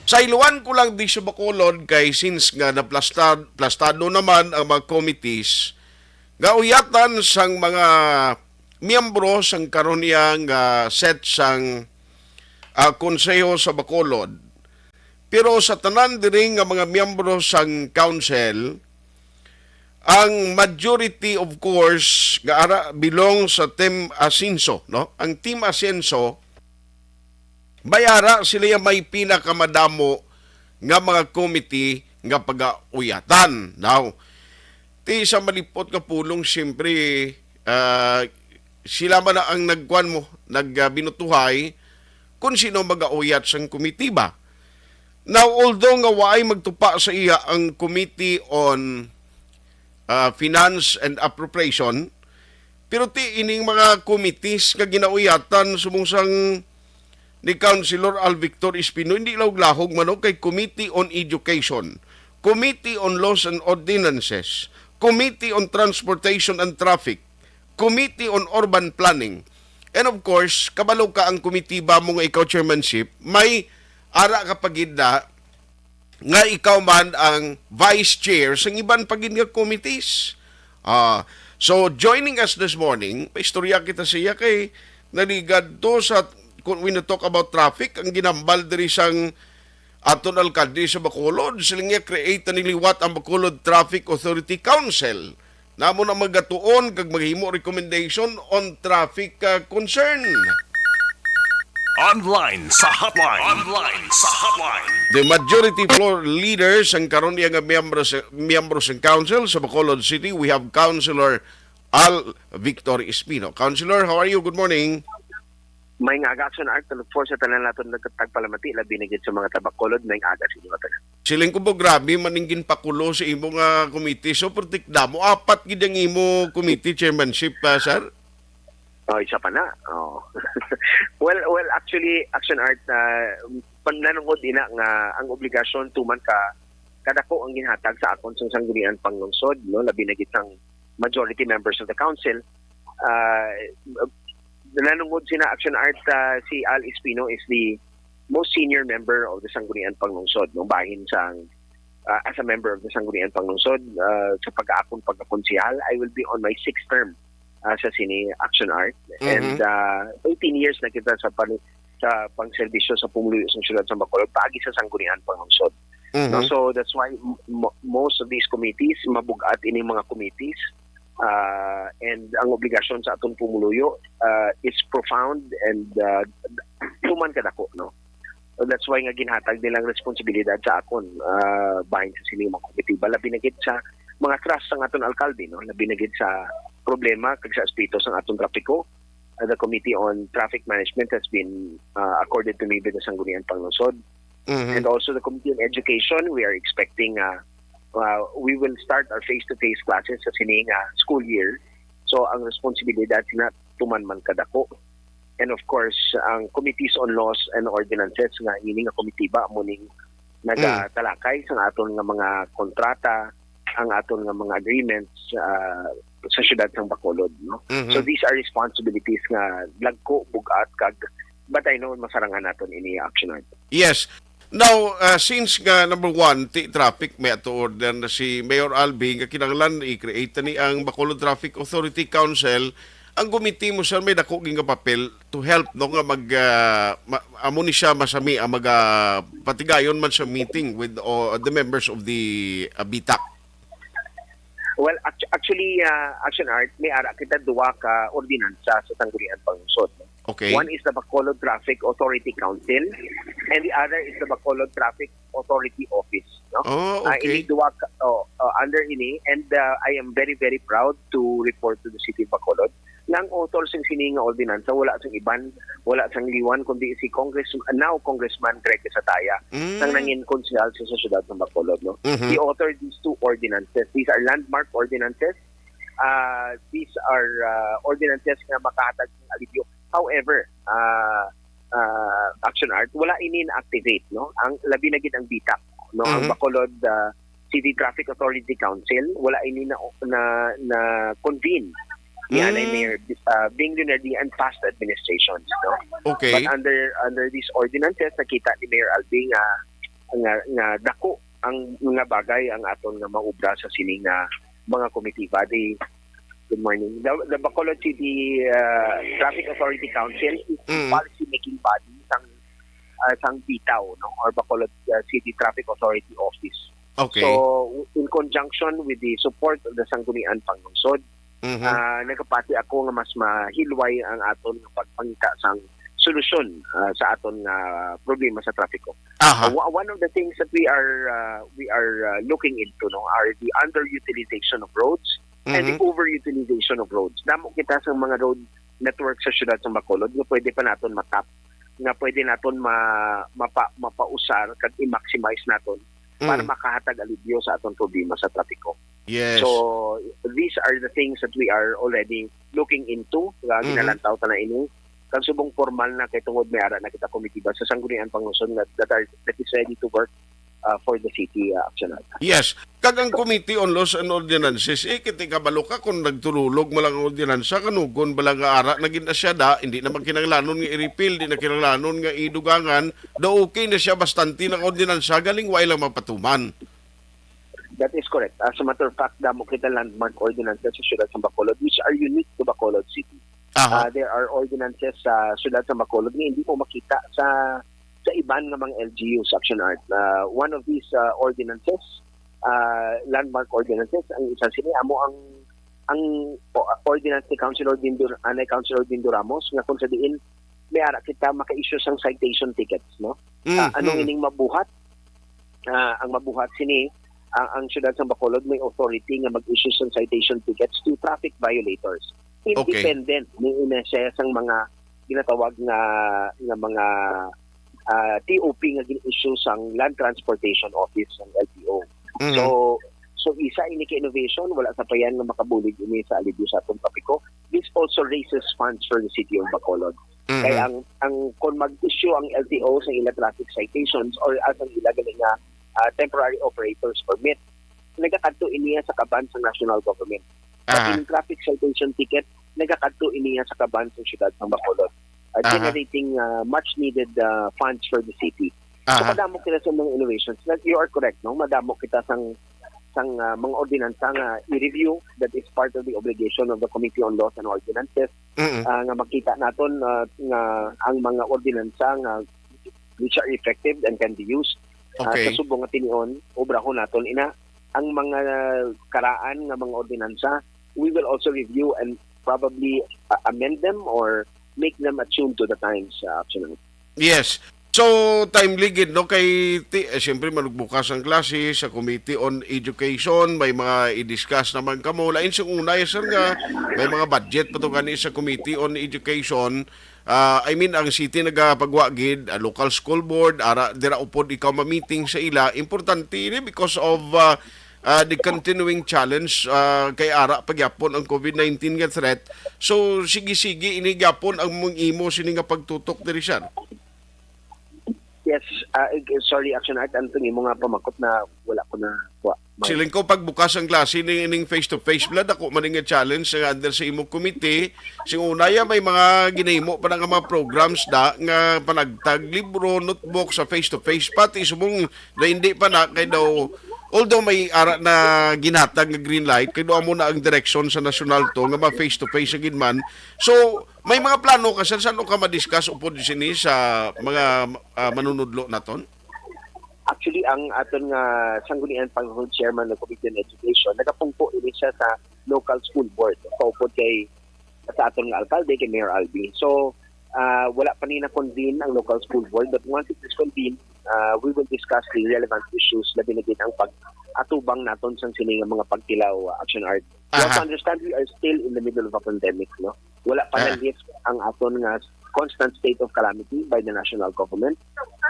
Sa iluan ko lang di sa Bacolod kay since nga naplastad, plastado naman ang mga committees, gauyatan sang mga miyembro sang karon niya nga set sang ah, konseho sa Bacolod. Pero sa tanan diri nga mga miyembro sang council, ang majority, of course, nga ara belong sa Team Asenso, no? Ang Team Asenso, may ara sila may pinakamadamo nga mga committee nga pagauyatan. Now, ti sa malipot nga pulong, siyempre, ah, sila man na ang nagkuan mo, nagbinutuhay kung sino magauyat sang komitiba. Now, although nga waay magtupa sa iya ang Committee on ah, Finance and Appropriation, pero ti ining mga committees nga ginauyatan subong sang ni Councilor Al Victor Espino, hindi lahog-lahog man, no, kay Committee on Education, Committee on Laws and Ordinances, Committee on Transportation and Traffic, Committee on Urban Planning. And of course, kabalo ka ang komitiba mo nga ikaw chairmanship, may ara ka pa gid na nga ikaw man ang vice chair sang iban pa gid nga committees. Ah, so, joining us this morning, paistorya kita siya kay naligad to sa, kung we talk about traffic, ang ginambal diri sang aton alkalde sa Bacolod, siling niya, create na niliwat ang Bacolod Traffic Authority Council. Namo na magatuon kag maghimo recommendation on traffic ah, concern. Online sa hotline. Online sa hotline. The majority floor leader sang karon iya nga miyembro sa miyembro sang council sa Bacolod City, we have Councilor Al Victor Espino. Councilor, how are you? Good morning. May nga aga, Action Art, to look for sa tanan naton nagkatagpalamati, labi na gid sa mga tabakolod, may nga aga sa inyo tanan. Siling ko po, grabe man ning ginpakulo sa imo nga committee. So, pertik damo, apat gid ang imo committee chairmanship, ah, sir? Oh, isa pa na. Oh. Well, well, actually, Action Art, ah, pananungod ina nga ang obligasyon tuman ka kadako ang ginhatag sa akon sa Sangguniang Panglungsod, no, labi na gid sang majority members of the council. Ah, nanungod sina Action Art, ah, si Al Espino is the most senior member of the Sangguniang Panglungsod, no, bahin sang ah, as a member of the Sangguniang Panglungsod, ah, sa pagkaakon pagkakonsehal, I will be on my sixth term ah, sa sini Action Art. And ah, eighteen years na kita sa pan- sa pangserbisyo sa pumuluyo sa siyudad sa Bacolod paagi sa Sangguniang Panglungsod. No, so that's why m- mo- most of these committees, mabugat ini mga committees, ah, and ang obligasyon sa aton pumuluyo ah, is profound and ah, tuman kadako, no. So that's why nga ginhatag nilang responsibilidad sa akon ah, bahin sa sini mga komitiba, labi na gid sa mga trust sang aton alkalde, no, labi na gid sa problema kag sa aspeto sang aton trapiko, uh, the Committee on Traffic Management has been, uh, accorded to me by the Sangguniang Panglungsod. Mhm. And also the Committee on Education, we are expecting, uh, uh, we will start our face-to-face classes sa sining, uh, school year. So, ang responsibilidad na tuman man kadako. And of course, ang Committees on Laws and Ordinances nga ini nga komitiba amo ning nagatalakay sa aton nga mga kontrata, ang aton nga mga agreements, ah, sa siyudad sang Bacolod, no? Mhm. So these are responsibilities nga dagko, bug-at, kag, but I know masarangan naton ini, Action Art. Yes. Now, ah, since nga number one, ti traffic, may ato order na si Mayor Albi nga kinahanglan i-create ni ang Bacolod Traffic Authority Council. Ang committee mo, sir, may dako gyud nga papel to help, no, nga mag, ah, ma-, amo ni siya masami ang mag, ah, patigayon man sa meeting with, oh, the members of the, ah, BTAC. Well, act-, actually, ah, Action Art, may ara kita duha ka ordinansa sa Sangguniang Panglungsod. Okay. One is the Bacolod Traffic Authority Council, and the other is the Bacolod Traffic Authority Office, no? Oh, Ah, okay. Ini duha ka, oh, oh, under ini, and, ah, I am very, very proud to report to the city of Bacolod nga ang author sing sini nga ordinansa wala sang iban, wala sang liwan, kundi si Congress-, now Congressman Greg Sataya, Mm. sang nangin konsehal sa, sa siyudad ng Bacolod, no? Mhm. He authored these two ordinances. These are landmark ordinances. Ah, these are, ah, ordinances nga makahatag ng alibyo. However, ah, ah, Action Art, wala ini na-activate, no? Ang labi na gid ang BTAC, no? Ang Mhm. Bacolod, ah, City Traffic Authority Council, wala ini na, na, na convene ni anay Mm. Mayor, ah, Bing Leonardi and past administrations, no? Okay. But under, under these ordinances, nakita ni Mayor Albi nga, nga, nga dako ang mga bagay ang aton nga maubra sa sini nga mga komitiba. The, good morning. The, the Bacolod City, ah, Traffic Authority Council is the Mm. policy making body sang, ah, sang BTAW, no, or Bacolod, ah, City Traffic Authority Office. Okay. So, in conjunction with the support of the Sangguniang Panglungsod, Mhm. ah, nagapati ako nga mas mahilway ang aton nga pagpangita sang solusyon, ah, sa aton nga problema sa trapiko. Aha. Uh, wa-, one of the things that we are, uh, we are, uh, looking into, no, are the underutilization of roads and the Mhm. overutilization of roads. Damo kita sa mga road network sa siyudad sa Bacolod nga pwede pa naton matap, nga pwede naton ma-, mapa-, mapausar kag i-maximize naton para Mm. makahatag alibyo sa aton problema sa trapiko. Yes. So, these are the things that we are already looking into, nga Mhm. ginalantaw ta na ini. Kag subong formal na, kay tungod may ara na kita komitiba sa Sangguniang Panglungsod nga that are, that is ready to work, uh, for the city, uh, Action Art. Yes. Kag ang Committee on Laws and Ordinances, eh, kiti kabalo ka kung nagtululog mo lang ang ordinansa, kanugon ba lang nga ara na gid na siya da, hindi na magkinahanglanon nga i-repeal, di na kinahanglanon nga idugangan, daw okay na siya, bastante na ordinansa, galing wa lang mapatuman. That is correct. As a matter of fact, damo kita landmark ordinances sa siyudad sa Bacolod, which are unique to Bacolod City. Aha. Ah, there are ordinances sa siyudad sa Bacolod nga hindi mo makita sa, sa iban nga mga L G Us, Action Art. Ah, one of these, ah, ordinances, ah, landmark ordinances, ang isa sini amo ang, ang o-, ordinance ni Councilor Dindo, anay Councilor Dindo Ramos, nga kung sa diin may ara kita maka-issue sang citation tickets, no? Ah, Mhm. anong ining mabuhat? Ah, ang mabuhat sini, ang, ang siyudad sa Bacolod may authority nga mag-issue sang citation tickets to traffic violators. Okay. Independent ni ina siya sang mga ginatawag nga, nga mga, ah, T O P nga gin-issue sang Land Transportation Office sang L T O. Mhm. So, so isa ini ka innovation, wala sa payan nga makabulig ini sa alibyo sa atong trapiko. This also raises funds for the city of Bacolod. Mhm. Kay ang, ang, kung mag-issue ang L T O sa ila traffic citations or as ang ila gali nga, ah, temporary operators permit, nagakadto iniya sa kaban sa national government. Kag Aha. in traffic citation ticket, nagakadto iniya sa kaban sa siyudad ng Bacolod, ah, Aha. generating, ah, much needed, ah, funds for the city. So, Aha. madamo kita sa mga innovations. Like, you are correct, no? Madamo kita sang, sang, ah, mga ordinansa nga i-review, that is part of the obligation of the Committee on Laws and Ordinances, Mm-mm. ah, nga makita naton, ah, nga ang mga ordinansa nga which are effective and can be used, ah, Okay. sa subong nga tinion, obrahon naton ina. Ang mga karaan nga mga ordinansa, we will also review and probably, ah, amend them or make them attuned to the times, ah, Action Art. Yes. So, timely gid, no? Kay, ti, eh, siyempre, manugbukas ang klase sa Committee on Education, may mga i-discuss naman kamo. Lain sing una, eh, sir, nga may mga budget pa to gani sa Committee on Education. Ah, I mean, ang city nagapagwa gid, ah, local school board, ara, dira upod ikaw ma-meeting sa ila. Importante ini because of, ah, ah, the continuing challenge, ah, kay ara pa gyapon ang COVID nineteen nga threat. So, sige-sige, ini gyapon ang mong imo sini nga pagtutok diri, sir. Yes, ah, eh, sorry, Action Art, ano itong imo nga pamakot na wala ko na kuha? Siling ko, pagbukas ang klase ning, ning face-to-face, bala, dako man nga challenge nga under sa imong committee. Sing una, ya, may mga ginahimo pa na nga mga programs da nga panagtag libro, notebook sa face-to-face, pati subong na hindi pa na kay daw, although may ara na ginhatag nga green light, kay daw amo na ang direksyon sa nasyonal to nga ma face-to-face gid man. So, may mga plano ka, sir, saan ka ma-discuss upod sini sa mga, ah, manunudlo naton? Actually, ang aton nga sanggunian pang chairman ng Committee on Education, nagapungko ini siya sa local school board. Kaupod kay sa aton nga alkalde, kay Mayor Albi. So, ah, wala pa ni na-convene ang local school board, but once it is convened, ah, we will discuss the relevant issues, labi na gid ang pag-atubang naton sang sini nga mga pagtilaw, ah, Action Art. You have Aha. to understand, we are still in the middle of a pandemic, no? Wala pa Ah. na-lift ang aton nga constant state of calamity by the national government.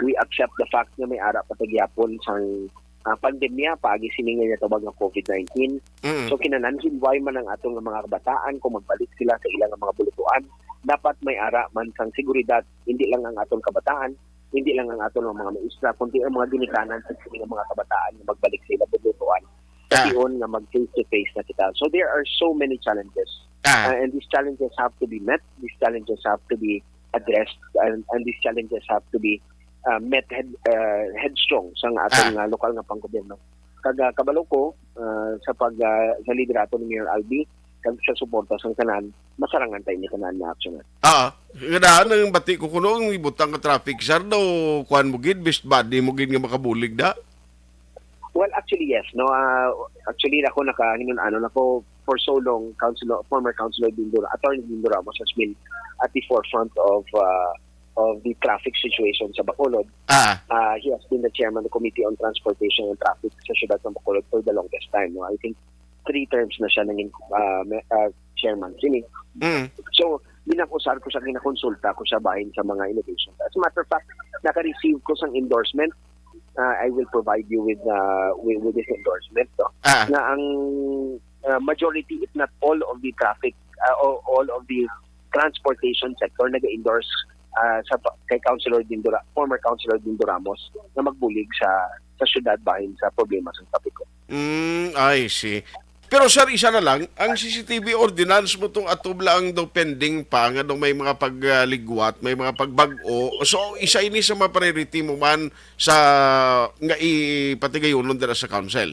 We accept the fact nga may ara pa ta gyapon sang, ah, pandemya paagi sini nga ginatawag nga COVID nineteen. Mm. So, kinahanglan hinway man ang aton nga mga kabataan kung magbalik sila sa ilang mga bulutuan. Dapat may ara man sang seguridad, hindi lang ang aton kabataan, hindi lang ang aton nga mga maestra, kundi ang mga ginikanan sa sini nga mga kabataan nga magbalik sa ilang bulutuan. Ah. Tion nga mag face to face na kita. So, there are so many challenges. Ah. Uh, and these challenges have to be met. These challenges have to be addressed. And, and these challenges have to be uh, met head, uh, headstrong sa nga aton Ah. nga lokal nga panggobyerno. Kag, uh, kabalo ko, uh, sa pag, uh, sa liderato ni Mayor Albi, kag sa suporta sang tanan, masarangan tayo ni tanan na aksyonan. Ah, ganahan ang bati ko kuno ang ibutang ka traffic, sir, daw kuan mo gid, best buddy mo gid nga makabulig da. Well, actually, yes. No, uh, actually, ako nakahinun-anon ako for so long, Councilor, former Councilor Dindo, Attorney Dindo Ramos has been at the forefront of uh, of the traffic situation sa Bacolod. Ah. Uh, he has been the chairman of the Committee on Transportation and Traffic sa siyudad ng Bacolod for the longest time. No? I think three terms na siya naging uh, me- uh, chairman. Sini. Mm. So, ginakusar ko siya, ginakonsulta ko siya bahin sa mga innovation. As a matter of fact, naka-receive ko sang endorsement. Uh, I will provide you with, uh, with, with this endorsement. No? Ah. Na ang uh, majority, if not all of the traffic, uh, o all of the transportation sector nag-endorse uh, sa pa- kay Councilor Dindora, former Councilor Dindo Ramos na magbulig sa sa syudad bahin sa problema sa trapiko. Mm, I see. Pero, sir, isa na lang, ang C C T V ordinance mo tong atubla ang daw pending pa nga daw may mga pagligwat, may mga pagbag-o. So, isa ini sa mga priority mo man sa nga ipatigayonon dira sa council.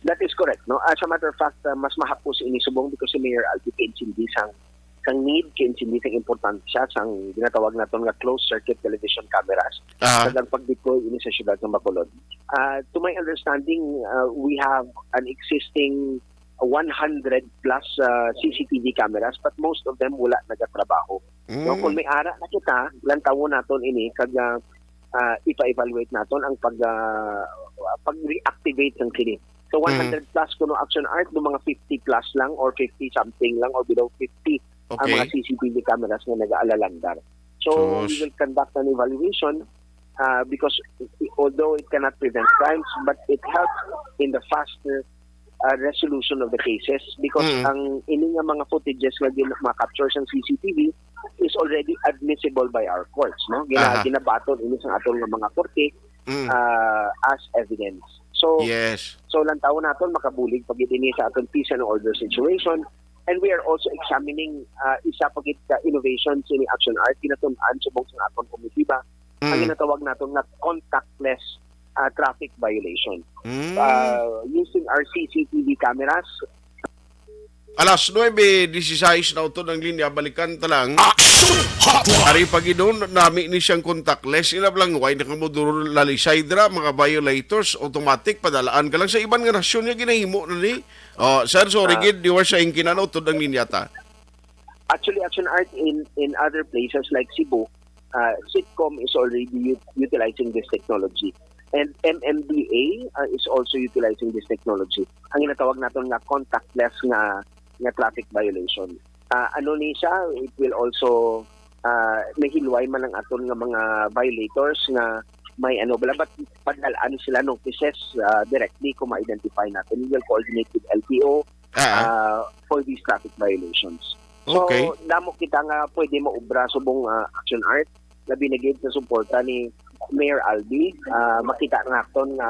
That is correct, no? As a matter of fact, uh, mas mahapos ini subong because si Mayor Albi kinsindi sang sang need, kinsindi sang importansya sang ginatawag naton nga closed circuit television cameras Ah. kag ang pag-deploy ini sa siyudad ng Bacolod. Uh, to my understanding, uh, we have an existing one hundred plus uh, C C T V cameras, but most of them wala nagatrabaho. No, Mm. kung may ara na kita, lantawon naton ini kag uh, uh, ipa-evaluate naton ang pag uh, pag-reactivate ng sini. So one hundred plus kuno, Action Art, no, mga fifty plus lang or fifty something lang or below fifty ang Okay. mga C C T V cameras nga nag-aalalandar. So we Sus. will conduct an evaluation uh, because although it cannot prevent crimes, but it helps in the faster uh, resolution of the cases because Mm. ang ini nga mga footages nga gin- ma-capture sa C C T V is already admissible by our courts, no? Gina Aha. Ginabaton ini sa aton nga mga korte Mm. uh, as evidence. So Yes. so lantawon naton makabulig pa gid ini sa aton peace and order situation, and we are also examining uh, isa pa gid ka innovation sini, Action Art, ginatun-an subong sa aton komitiba ang Mm. ginatawag naton nga contactless uh, traffic violation. Mm. Uh, using our C C T V cameras, Alas nuebe dieciséis na utod ang linya, balikan ta lang. Action Hotline. Ari pa gid, nami ni siyang contactless, ina lang, way na kamo duro lalisay dira, mga violators, automatic, padalaan ka lang sa iban nga nasyon nga ginahimo na ni. Oh, sir, sorry Ah. gid, you were saying kinano, utod ang linya ta. Actually, Action Art, in in other places like Cebu, uh, Sitcom is already ut- utilizing this technology. And M M D A uh, is also utilizing this technology. Ang ginatawag naton nga contactless nga nga traffic violation. Uh, ano ni siya, it will also uh, mahilway man ang aton nga mga violators nga may ano bala, but padal-an sila notices uh, directly kung ma-identify natin. We will coordinate with L T O Ah. uh, for these traffic violations. So, Okay. damo kita nga pwede maubra subong uh, Action Art na binigay sa suporta ni Mayor Albi. Uh, makita naton nga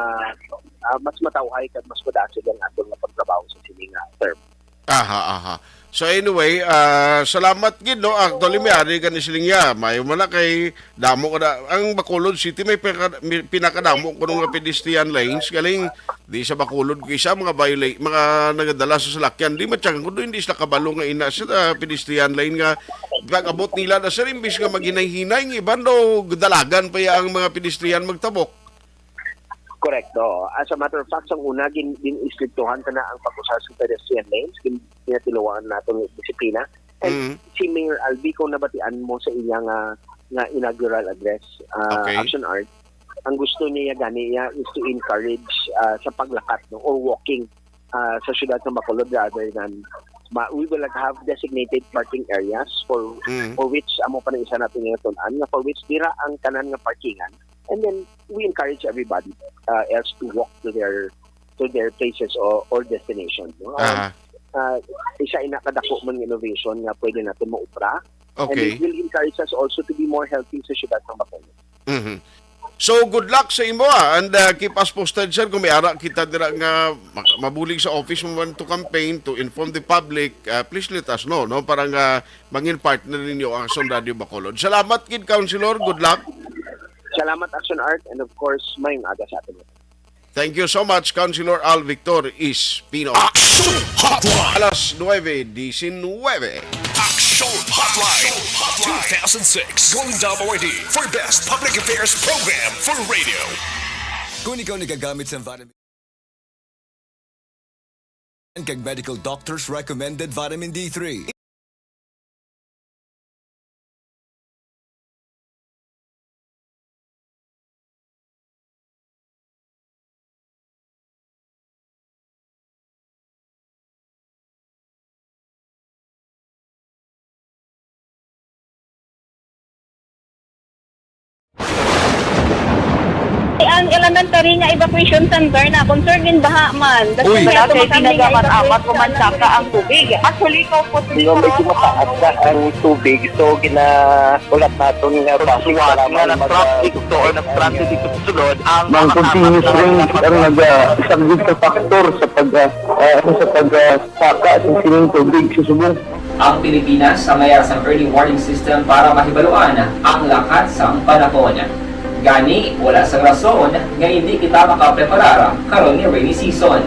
uh, mas matawhay kag mas madasig ang aton nga pagtrabaho sa sini nga term. Aha, aha. So anyway, ah, salamat gid, no. Actually, may ari ka ni siling ya. Mayo man na kay damo ka na. Ang Bacolod City may pinaka- may pinakadamo kuno nga pedestrian lanes galing di sa Bacolod ko isa mga violate, mga nagadala sa salakyan. Di matyagan ko doon, hindi sila kabalo nga ina sa ah, pedestrian lane nga pag-abot nila na sir, imbis nga maghinay-hinay, ang iban daw dalagan pa ya ang mga pedestrian magtabok. Correct, oo. As a matter of fact, sang una, gin, gin-istriktuhan ka na ang pag-usar sa pedestrian lanes, gin, ginatiluan nato ng disiplina. And Mm. si Mayor Albi, kung nabatian mo sa iya nga, nga inaugural address, uh, Okay. Action Art, ang gusto niya gani niya is to encourage uh, sa paglakat no, or walking uh, sa siyudad sa Bacolod rather than ma, we will have designated parking areas for Mm. for which amo pa na isa natin nga tun-an nga for which dira ang tanan nga parkingan, and then we encourage everybody uh, else to walk to their to their places or, or destination. No? Um, Aha. uh, isa ina kadako man nga innovation nga pwede natin maubra. And Okay. it will encourage us also to be more healthy sa syudad ng Bacolod. Mhm. So good luck sa imo ah, and uh, keep us posted sir kung may ara kita dira nga ma- mabulig sa office mo man to campaign to inform the public, uh, please let us know no para nga mangin partner ninyo ang Aksyon Radio Bacolod. Salamat gid Councilor, good luck. Salamat Action Art and of course mayong aga sa atin. Thank you so much Councilor Al Victor Espino. Action Hotline. Alas nueve diecinueve. Action Hotline two thousand six Golden Dome Awardee for Best Public Affairs Program for Radio. Kung ikaw nagagamit sa vitamin kag medical doctors recommended vitamin D three. Ang elementary nga evacuation center na concern gin baha man. Uy. Wala kay tinaga man amat ko man saka ang tubig. Actually, ko po Medyo mataas na ang tubig, so ginaulat naton nga basi Suwat nga nag-traffic to or nag-transit dito sa sulod ang Mang continuous rain ang nag-, ah, isang big factor sa pag, ah, ah, sa pag, ah, saka sa sining tubig sa subong. Ang Pilipinas ang mayara sang early warning system para mahibaluan ang lakat sang panahon. Gani, wala sang rason nga indi kita makapreparar karon nga rainy season.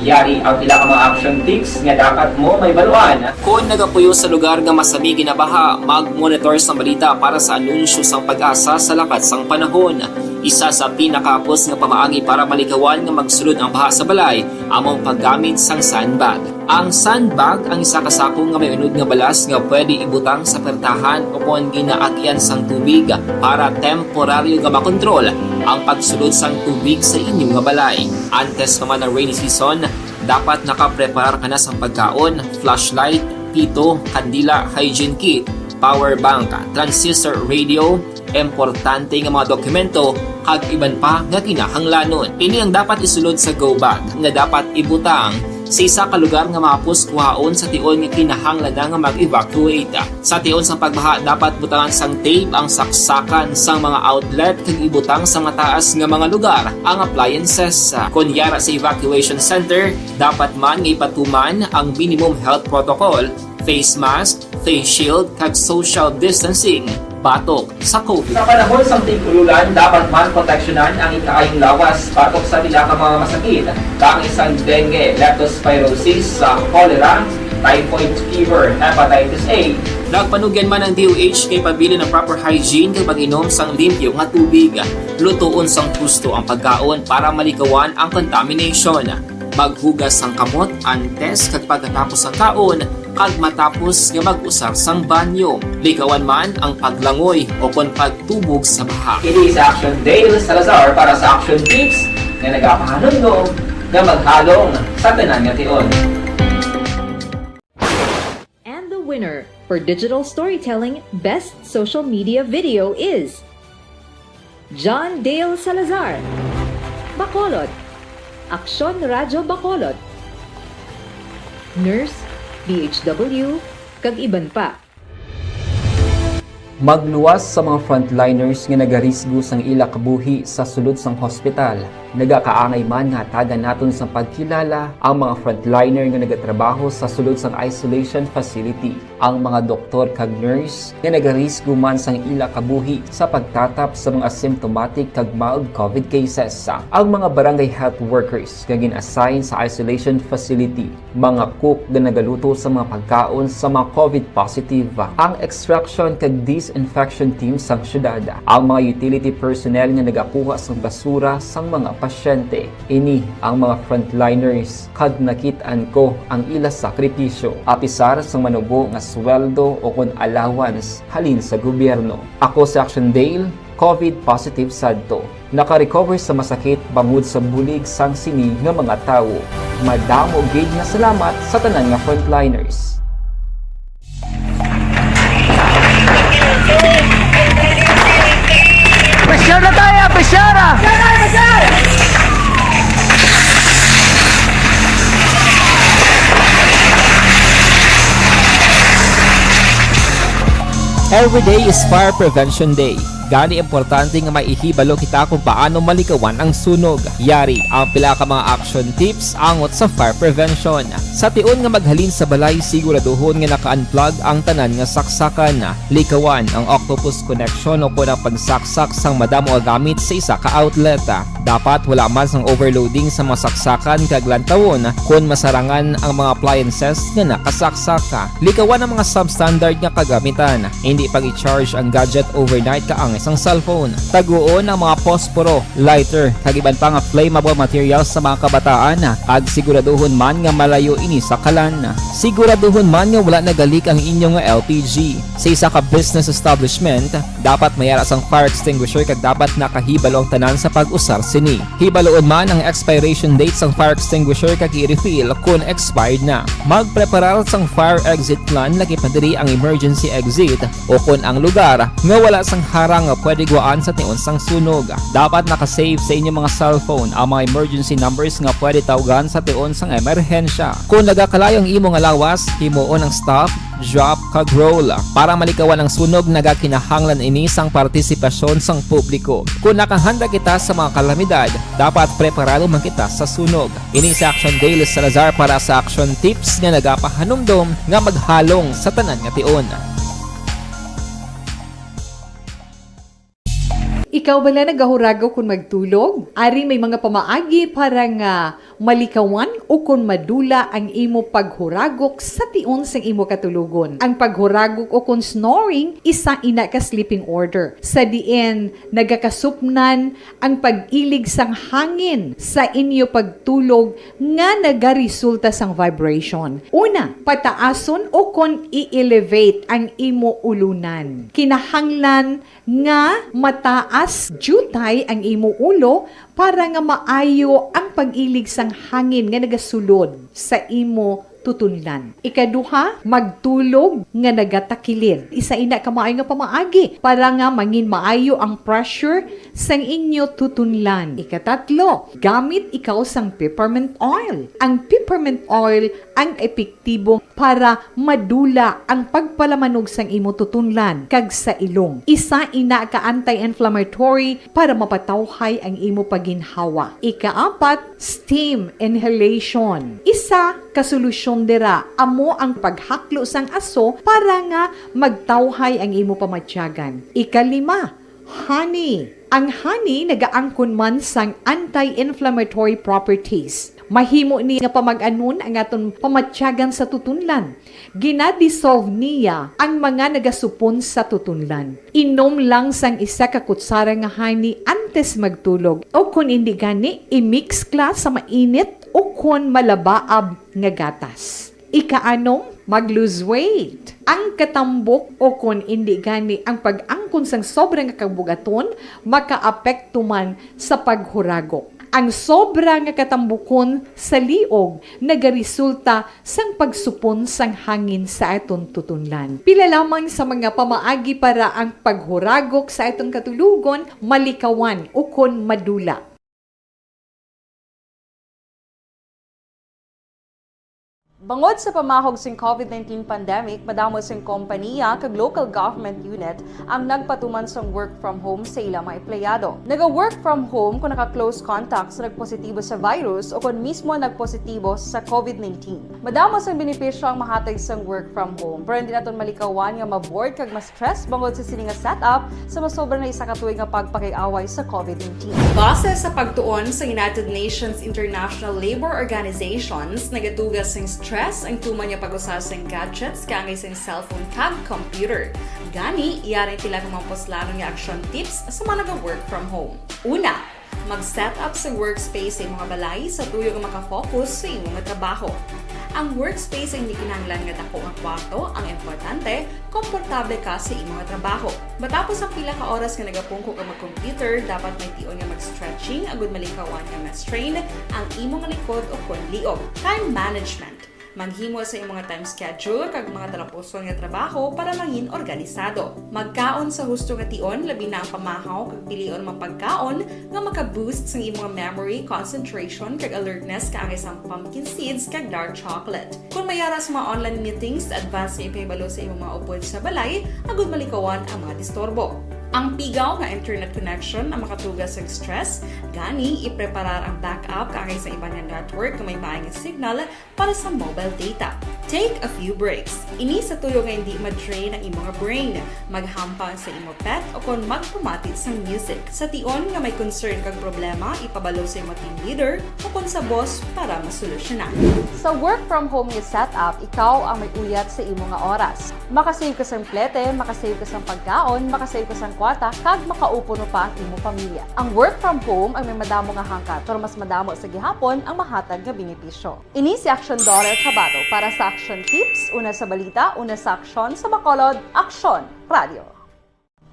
Yari ang pila ka mga action tips nga dapat mo mahibaluan. Kon nagapuyo sa lugar nga masami ginabaha, mag-monitor sang balita para sa anunsyo sang PAGASA sa lakat sang panahon. Isa sa pinakahapos nga pamaagi para malikawan nga magsulod ang baha sa balay amo ang paggamit sang sandbag. Ang sandbag ang isa ka sako nga may unod nga balas nga pwede ibutang sa pertahan ukon ginaagian sang tubig para temporaryo nga makontrol ang pagsulod sang tubig sa inyo nga balay. Antes pa man ang rainy season, dapat nakapreparar ka na sang pagkaon, flashlight, pito, kandila, hygiene kit, power bank, transistor radio, importante nga mga dokumento, kag iban pa nga kinahanglanon. Ini ang dapat isulod sa go bag nga dapat ibutang sa isa ka lugar nga mahapos kuhaon sa tion nga kinahanglan na nga mag-evacuate. Sa tion sang pagbaha, dapat butangan sang tape ang saksakan sang mga outlet kag ibutang sa mataas nga mga lugar ang appliances. Kon yara sa evacuation center, dapat man nga ipatuman ang minimum health protocol, face mask, face shield, kag social distancing batok sa COVID. Sa panahon sang tig-ululan, dapat man proteksyonan ang ikaayong lawas batok sa pila ka mga masakit, kaangay sang dengue, leptospirosis, sa cholera, typhoid fever, hepatitis A. Nagpanugyan man ang D O H kay pabilin ang proper hygiene kag pag-inom sang limpyo nga tubig. Lutoon sang husto ang pagkaon para malikawan ang contamination. Maghugas sang kamot antes kag pagkatapos sang kaon, kag matapos nga mag-usar sang banyo. Likawan man ang paglangoy o kon pagtubog sa baha. Ini sa Action Dale Salazar para sa Action Tips nga nagapahanumdom nga maghalong sa tanan nga tion. And the winner for digital storytelling best social media video is John Dale Salazar, Bacolod, Aksyon Radyo Bacolod, Nurse, D H W, kag iban pa. Magluwas sa mga frontliners nga nagarisgo sang ila kabuhi sa sulod sang hospital. Nagakaangay man nga hatagan naton sang pagkilala ang mga frontliner nga nagatrabaho sa sulod sang isolation facility, ang mga doktor kag nurse nga nagarisgo man sang ila kabuhi sa pagtatap sa mga asymptomatic kag mild COVID cases, ang mga barangay health workers nga gin-assign sa isolation facility, mga cook nga nagaluto sa mga pagkaon sa mga COVID positive, ang extraction kag disinfection team sang syudad, ang mga utility personnel nga nagakuha sang basura sang mga pasyente. Ini ang mga frontliners kag nakit-an ko ang ila sakripisyo, apisar sang manubo nga sweldo o kon allowance halin sa gobyerno. Ako si Action Dale, COVID positive sadto. Naka-recover sa masakit bangod sa bulig sang sini nga mga tawo. Madamo gid nga salamat sa tanan nga frontliners. Pressure na tayo! Pressure! Every day is Fire Prevention Day. Gani importante nga may ihibalo kita kung paano malikawan ang sunog. Yari ang pila ka mga action tips angot sa fire prevention. Sa tion nga maghalin sa balay, siguraduhon nga naka-unplug ang tanan nga saksakan. Likawan ang octopus connection o kon ang pagsaksak sang madamo nga gamit sa isa ka outlet. Dapat wala man sang overloading sa mga saksakan kag lantawon kon masarangan ang mga appliances nga nakasaksak. Likawan ang mga substandard nga kagamitan. Hindi pag-i-charge ang gadget overnight kaangay sang cellphone. Taguon ang mga posporo, lighter, kag iban pa nga flammable materials sa mga kabataan, kag siguraduhon man nga malayo ini sa kalan. Siguraduhon man nga wala nagalik ang inyo nga L P G. Sa isa ka business establishment, dapat may ara sang fire extinguisher kag dapat nakahibalo ang tanan sa pag-usar sini. Hibaloon man ang expiration date sang fire extinguisher kag i-refill kon expired na. Magpreparar sang fire exit plan, lakip na diri ang emergency exit o kon ang lugar nga wala sang harang nga pwede guwaan sa tion sang sunog. Dapat naka-save sa inyo mga cellphone ang mga emergency numbers nga pwede tawgan sa tion sang emerhensya. Kon nagakalayo ang imo nga lawas, himuon ang stop, drop, kag roll. Para malikawan ang sunog, nagakinahanglan ini sang partisipasyon sang publiko. Kon nakahanda kita sa mga kalamidad, dapat preparado man kita sa sunog. Ini si Action Dale Salazar para sa Action Tips nga nagapahanumdom nga maghalong sa tanan nga tion. Ikaw bala nagahuragok kon magtulog? Ari may mga pamaagi para nga malikawan o kon madula ang imo paghuragok sa tion sang imo katulogon. Ang paghuragok o kon snoring isa ina ka sleeping order, sa diin nagakasupnan ang pag-ilig sang hangin sa inyo pagtulog nga nagaresulta sang vibration. Una, pataason o kon i-elevate ang imo ulunan. Kinahanglan nga mataas diutay ang imo ulo para nga maayo ang pag-ilig sang hangin nga nagasulod sa imo tutunlan. Ikaduha, magtulog nga nagatakilid. Isa ina ka maayo nga pamaagi para nga mangin maayo ang pressure sang inyo tutunlan. Ikatatlo, gamit ikaw sang peppermint oil. Ang peppermint oil ang epektibo para madula ang pagpalamanog sang imo tutunlan kag sa ilong. Isa ina ka anti-inflammatory para mapatawhay ang imo pagginhawa. Ikaapat, steam inhalation. Isa ka solusyon dira amo ang paghaklo sang aso para nga magtawhay ang imo pamatyagan. Ikalima, honey. Ang honey nagaangkon man sang anti-inflammatory properties. Mahimo ni nga pamag-anon ang aton pamatyagan sa tutunlan. Gina-dissolve niya ang mga nagasupon sa tutunlan. Inom lang sang isa ka kutsara nga honey antes magtulog, o kon indi gani, i-mix kla sa mainit o kon malabaab nga gatas. Ikaanom, mag-lose weight. Ang katambok o kon indi gani ang pag-angkon sang sobra nga kabugaton makaapekto man sa paghuragok. Ang sobra nga katambukon sa liog nagaresulta sang pagsupon sang hangin sa aton tutunlan. Pila lamang sa mga pamaagi para ang paghuragok sa aton katulogon malikawan ukon madula. Bangod sa pamahog sing COVID nineteen pandemic, madamo sing kompaniya kag local government unit ang nagpatuman sang work from home sa ila mga empleyado. Naga-work from home kung naka-close contact sa nagpositibo sa virus o kon mismo nagpositibo sa COVID nineteen. Madamo sang benepisyo ang mahatag sang work from home, pero hindi naton malikawan nga ma-bored kag ma-stress bangod sa sini nga setup sa masobra na isa ka tuig nga pagpakig-away sa COVID nineteen. Base sa pagtuon sa United Nations International Labour Organizations, nagatuga sing stress ang tuman nga pag-usa sing gadgets kaangay sing cellphone kag computer. Gani, yari pila ka mga puslanon nga action tips sa mga naga-work from home. Una, mag-set up sa workspace sa imong balay sa tuyo nga makafocus sa imong trabaho. Ang workspace ay hindi kinahanglan nga dako nga kwarto ang importante, komportable ka sa imong trabaho. Matapos ang pila ka oras nga nagapungko ka mag-computer, dapat may tion nga mag-stretching agud malikawan nga ma-strain ang imong likod o kon liog. Time management. Maghimo sa imong time schedule kag mga talapuson nga trabaho para mangin organisado. Magkaon sa husto nga tion, labi na ang pamahaw kag pilion mga pagkaon nga maka-boost sang imong memory, concentration, kag alertness kaangay sang pumpkin seeds kag dark chocolate. Kung may ara sa mga online meetings, advance nga ipahibalo sa imong mga upod sa balay agud malikawan ang mga disturbo. Ang pigaw nga internet connection ang makatuga sa stress, gani ipreparar ang backup kaangay sa iban nga network nga may maay nga signal para sa mobile data. Take a few breaks. Ini sa tuyo nga hindi ma-drain ang imong brain. Maghampang sa imo pet o kon magpamati sang music. Sa tion nga may concern kag problema, ipabalo sa imo team leader o kon sa boss para masolusyonan. Sa work from home nga setup, ikaw ang may uyat sa imo nga oras. Makasave ka sang plete, makasave ka sang pagkaon, makasave ka sang kwarta, kag makaupod pa ang imo pamilya. Ang work from home ang may madamo nga hangkat, pero mas madamo sa gihapon ang mahatag nga benepisyo. Ini si Action Daughter Kabato para sa Action Tips, una sa balita, una sa aksyon, sa Bacolod, Action Radio.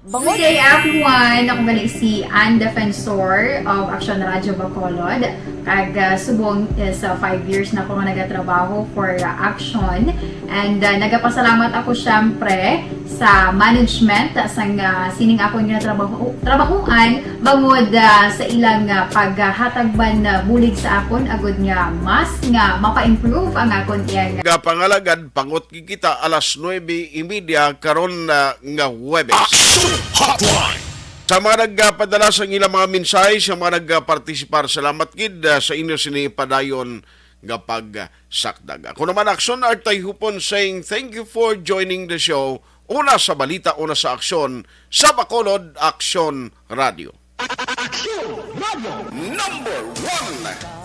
Bangod Good day, everyone. Ako gali si Ann Defensor of Action Radio Bacolod. Kag, ah, subong is, ah, five years na ako nga nagatrabaho for, ah, Action. And, ah, nagapasalamat ako, syempre, sa management, ah, sang, ah, sining akon nga trabaho, trabahuan, bangod, ah, sa ilang, ah, paghatag man, ah, bulig sa akon, agud nga mas nga mapa-improve ang akon iyang Gapangalagad, pangot kita alas nuebe y media karon na nga Huwebes. Action Hotline. Sa mga nagpadala sang ilang mga mensahe, sa mga nagpartisipar, salamat gid, ah, sa inyo sini padayon nga pagsakdag. Ako naman, Action Art Tayhupon, saying thank you for joining the show. Una sa balita, una sa aksyon, sa Bacolod, Action Radio. Action Radio number one.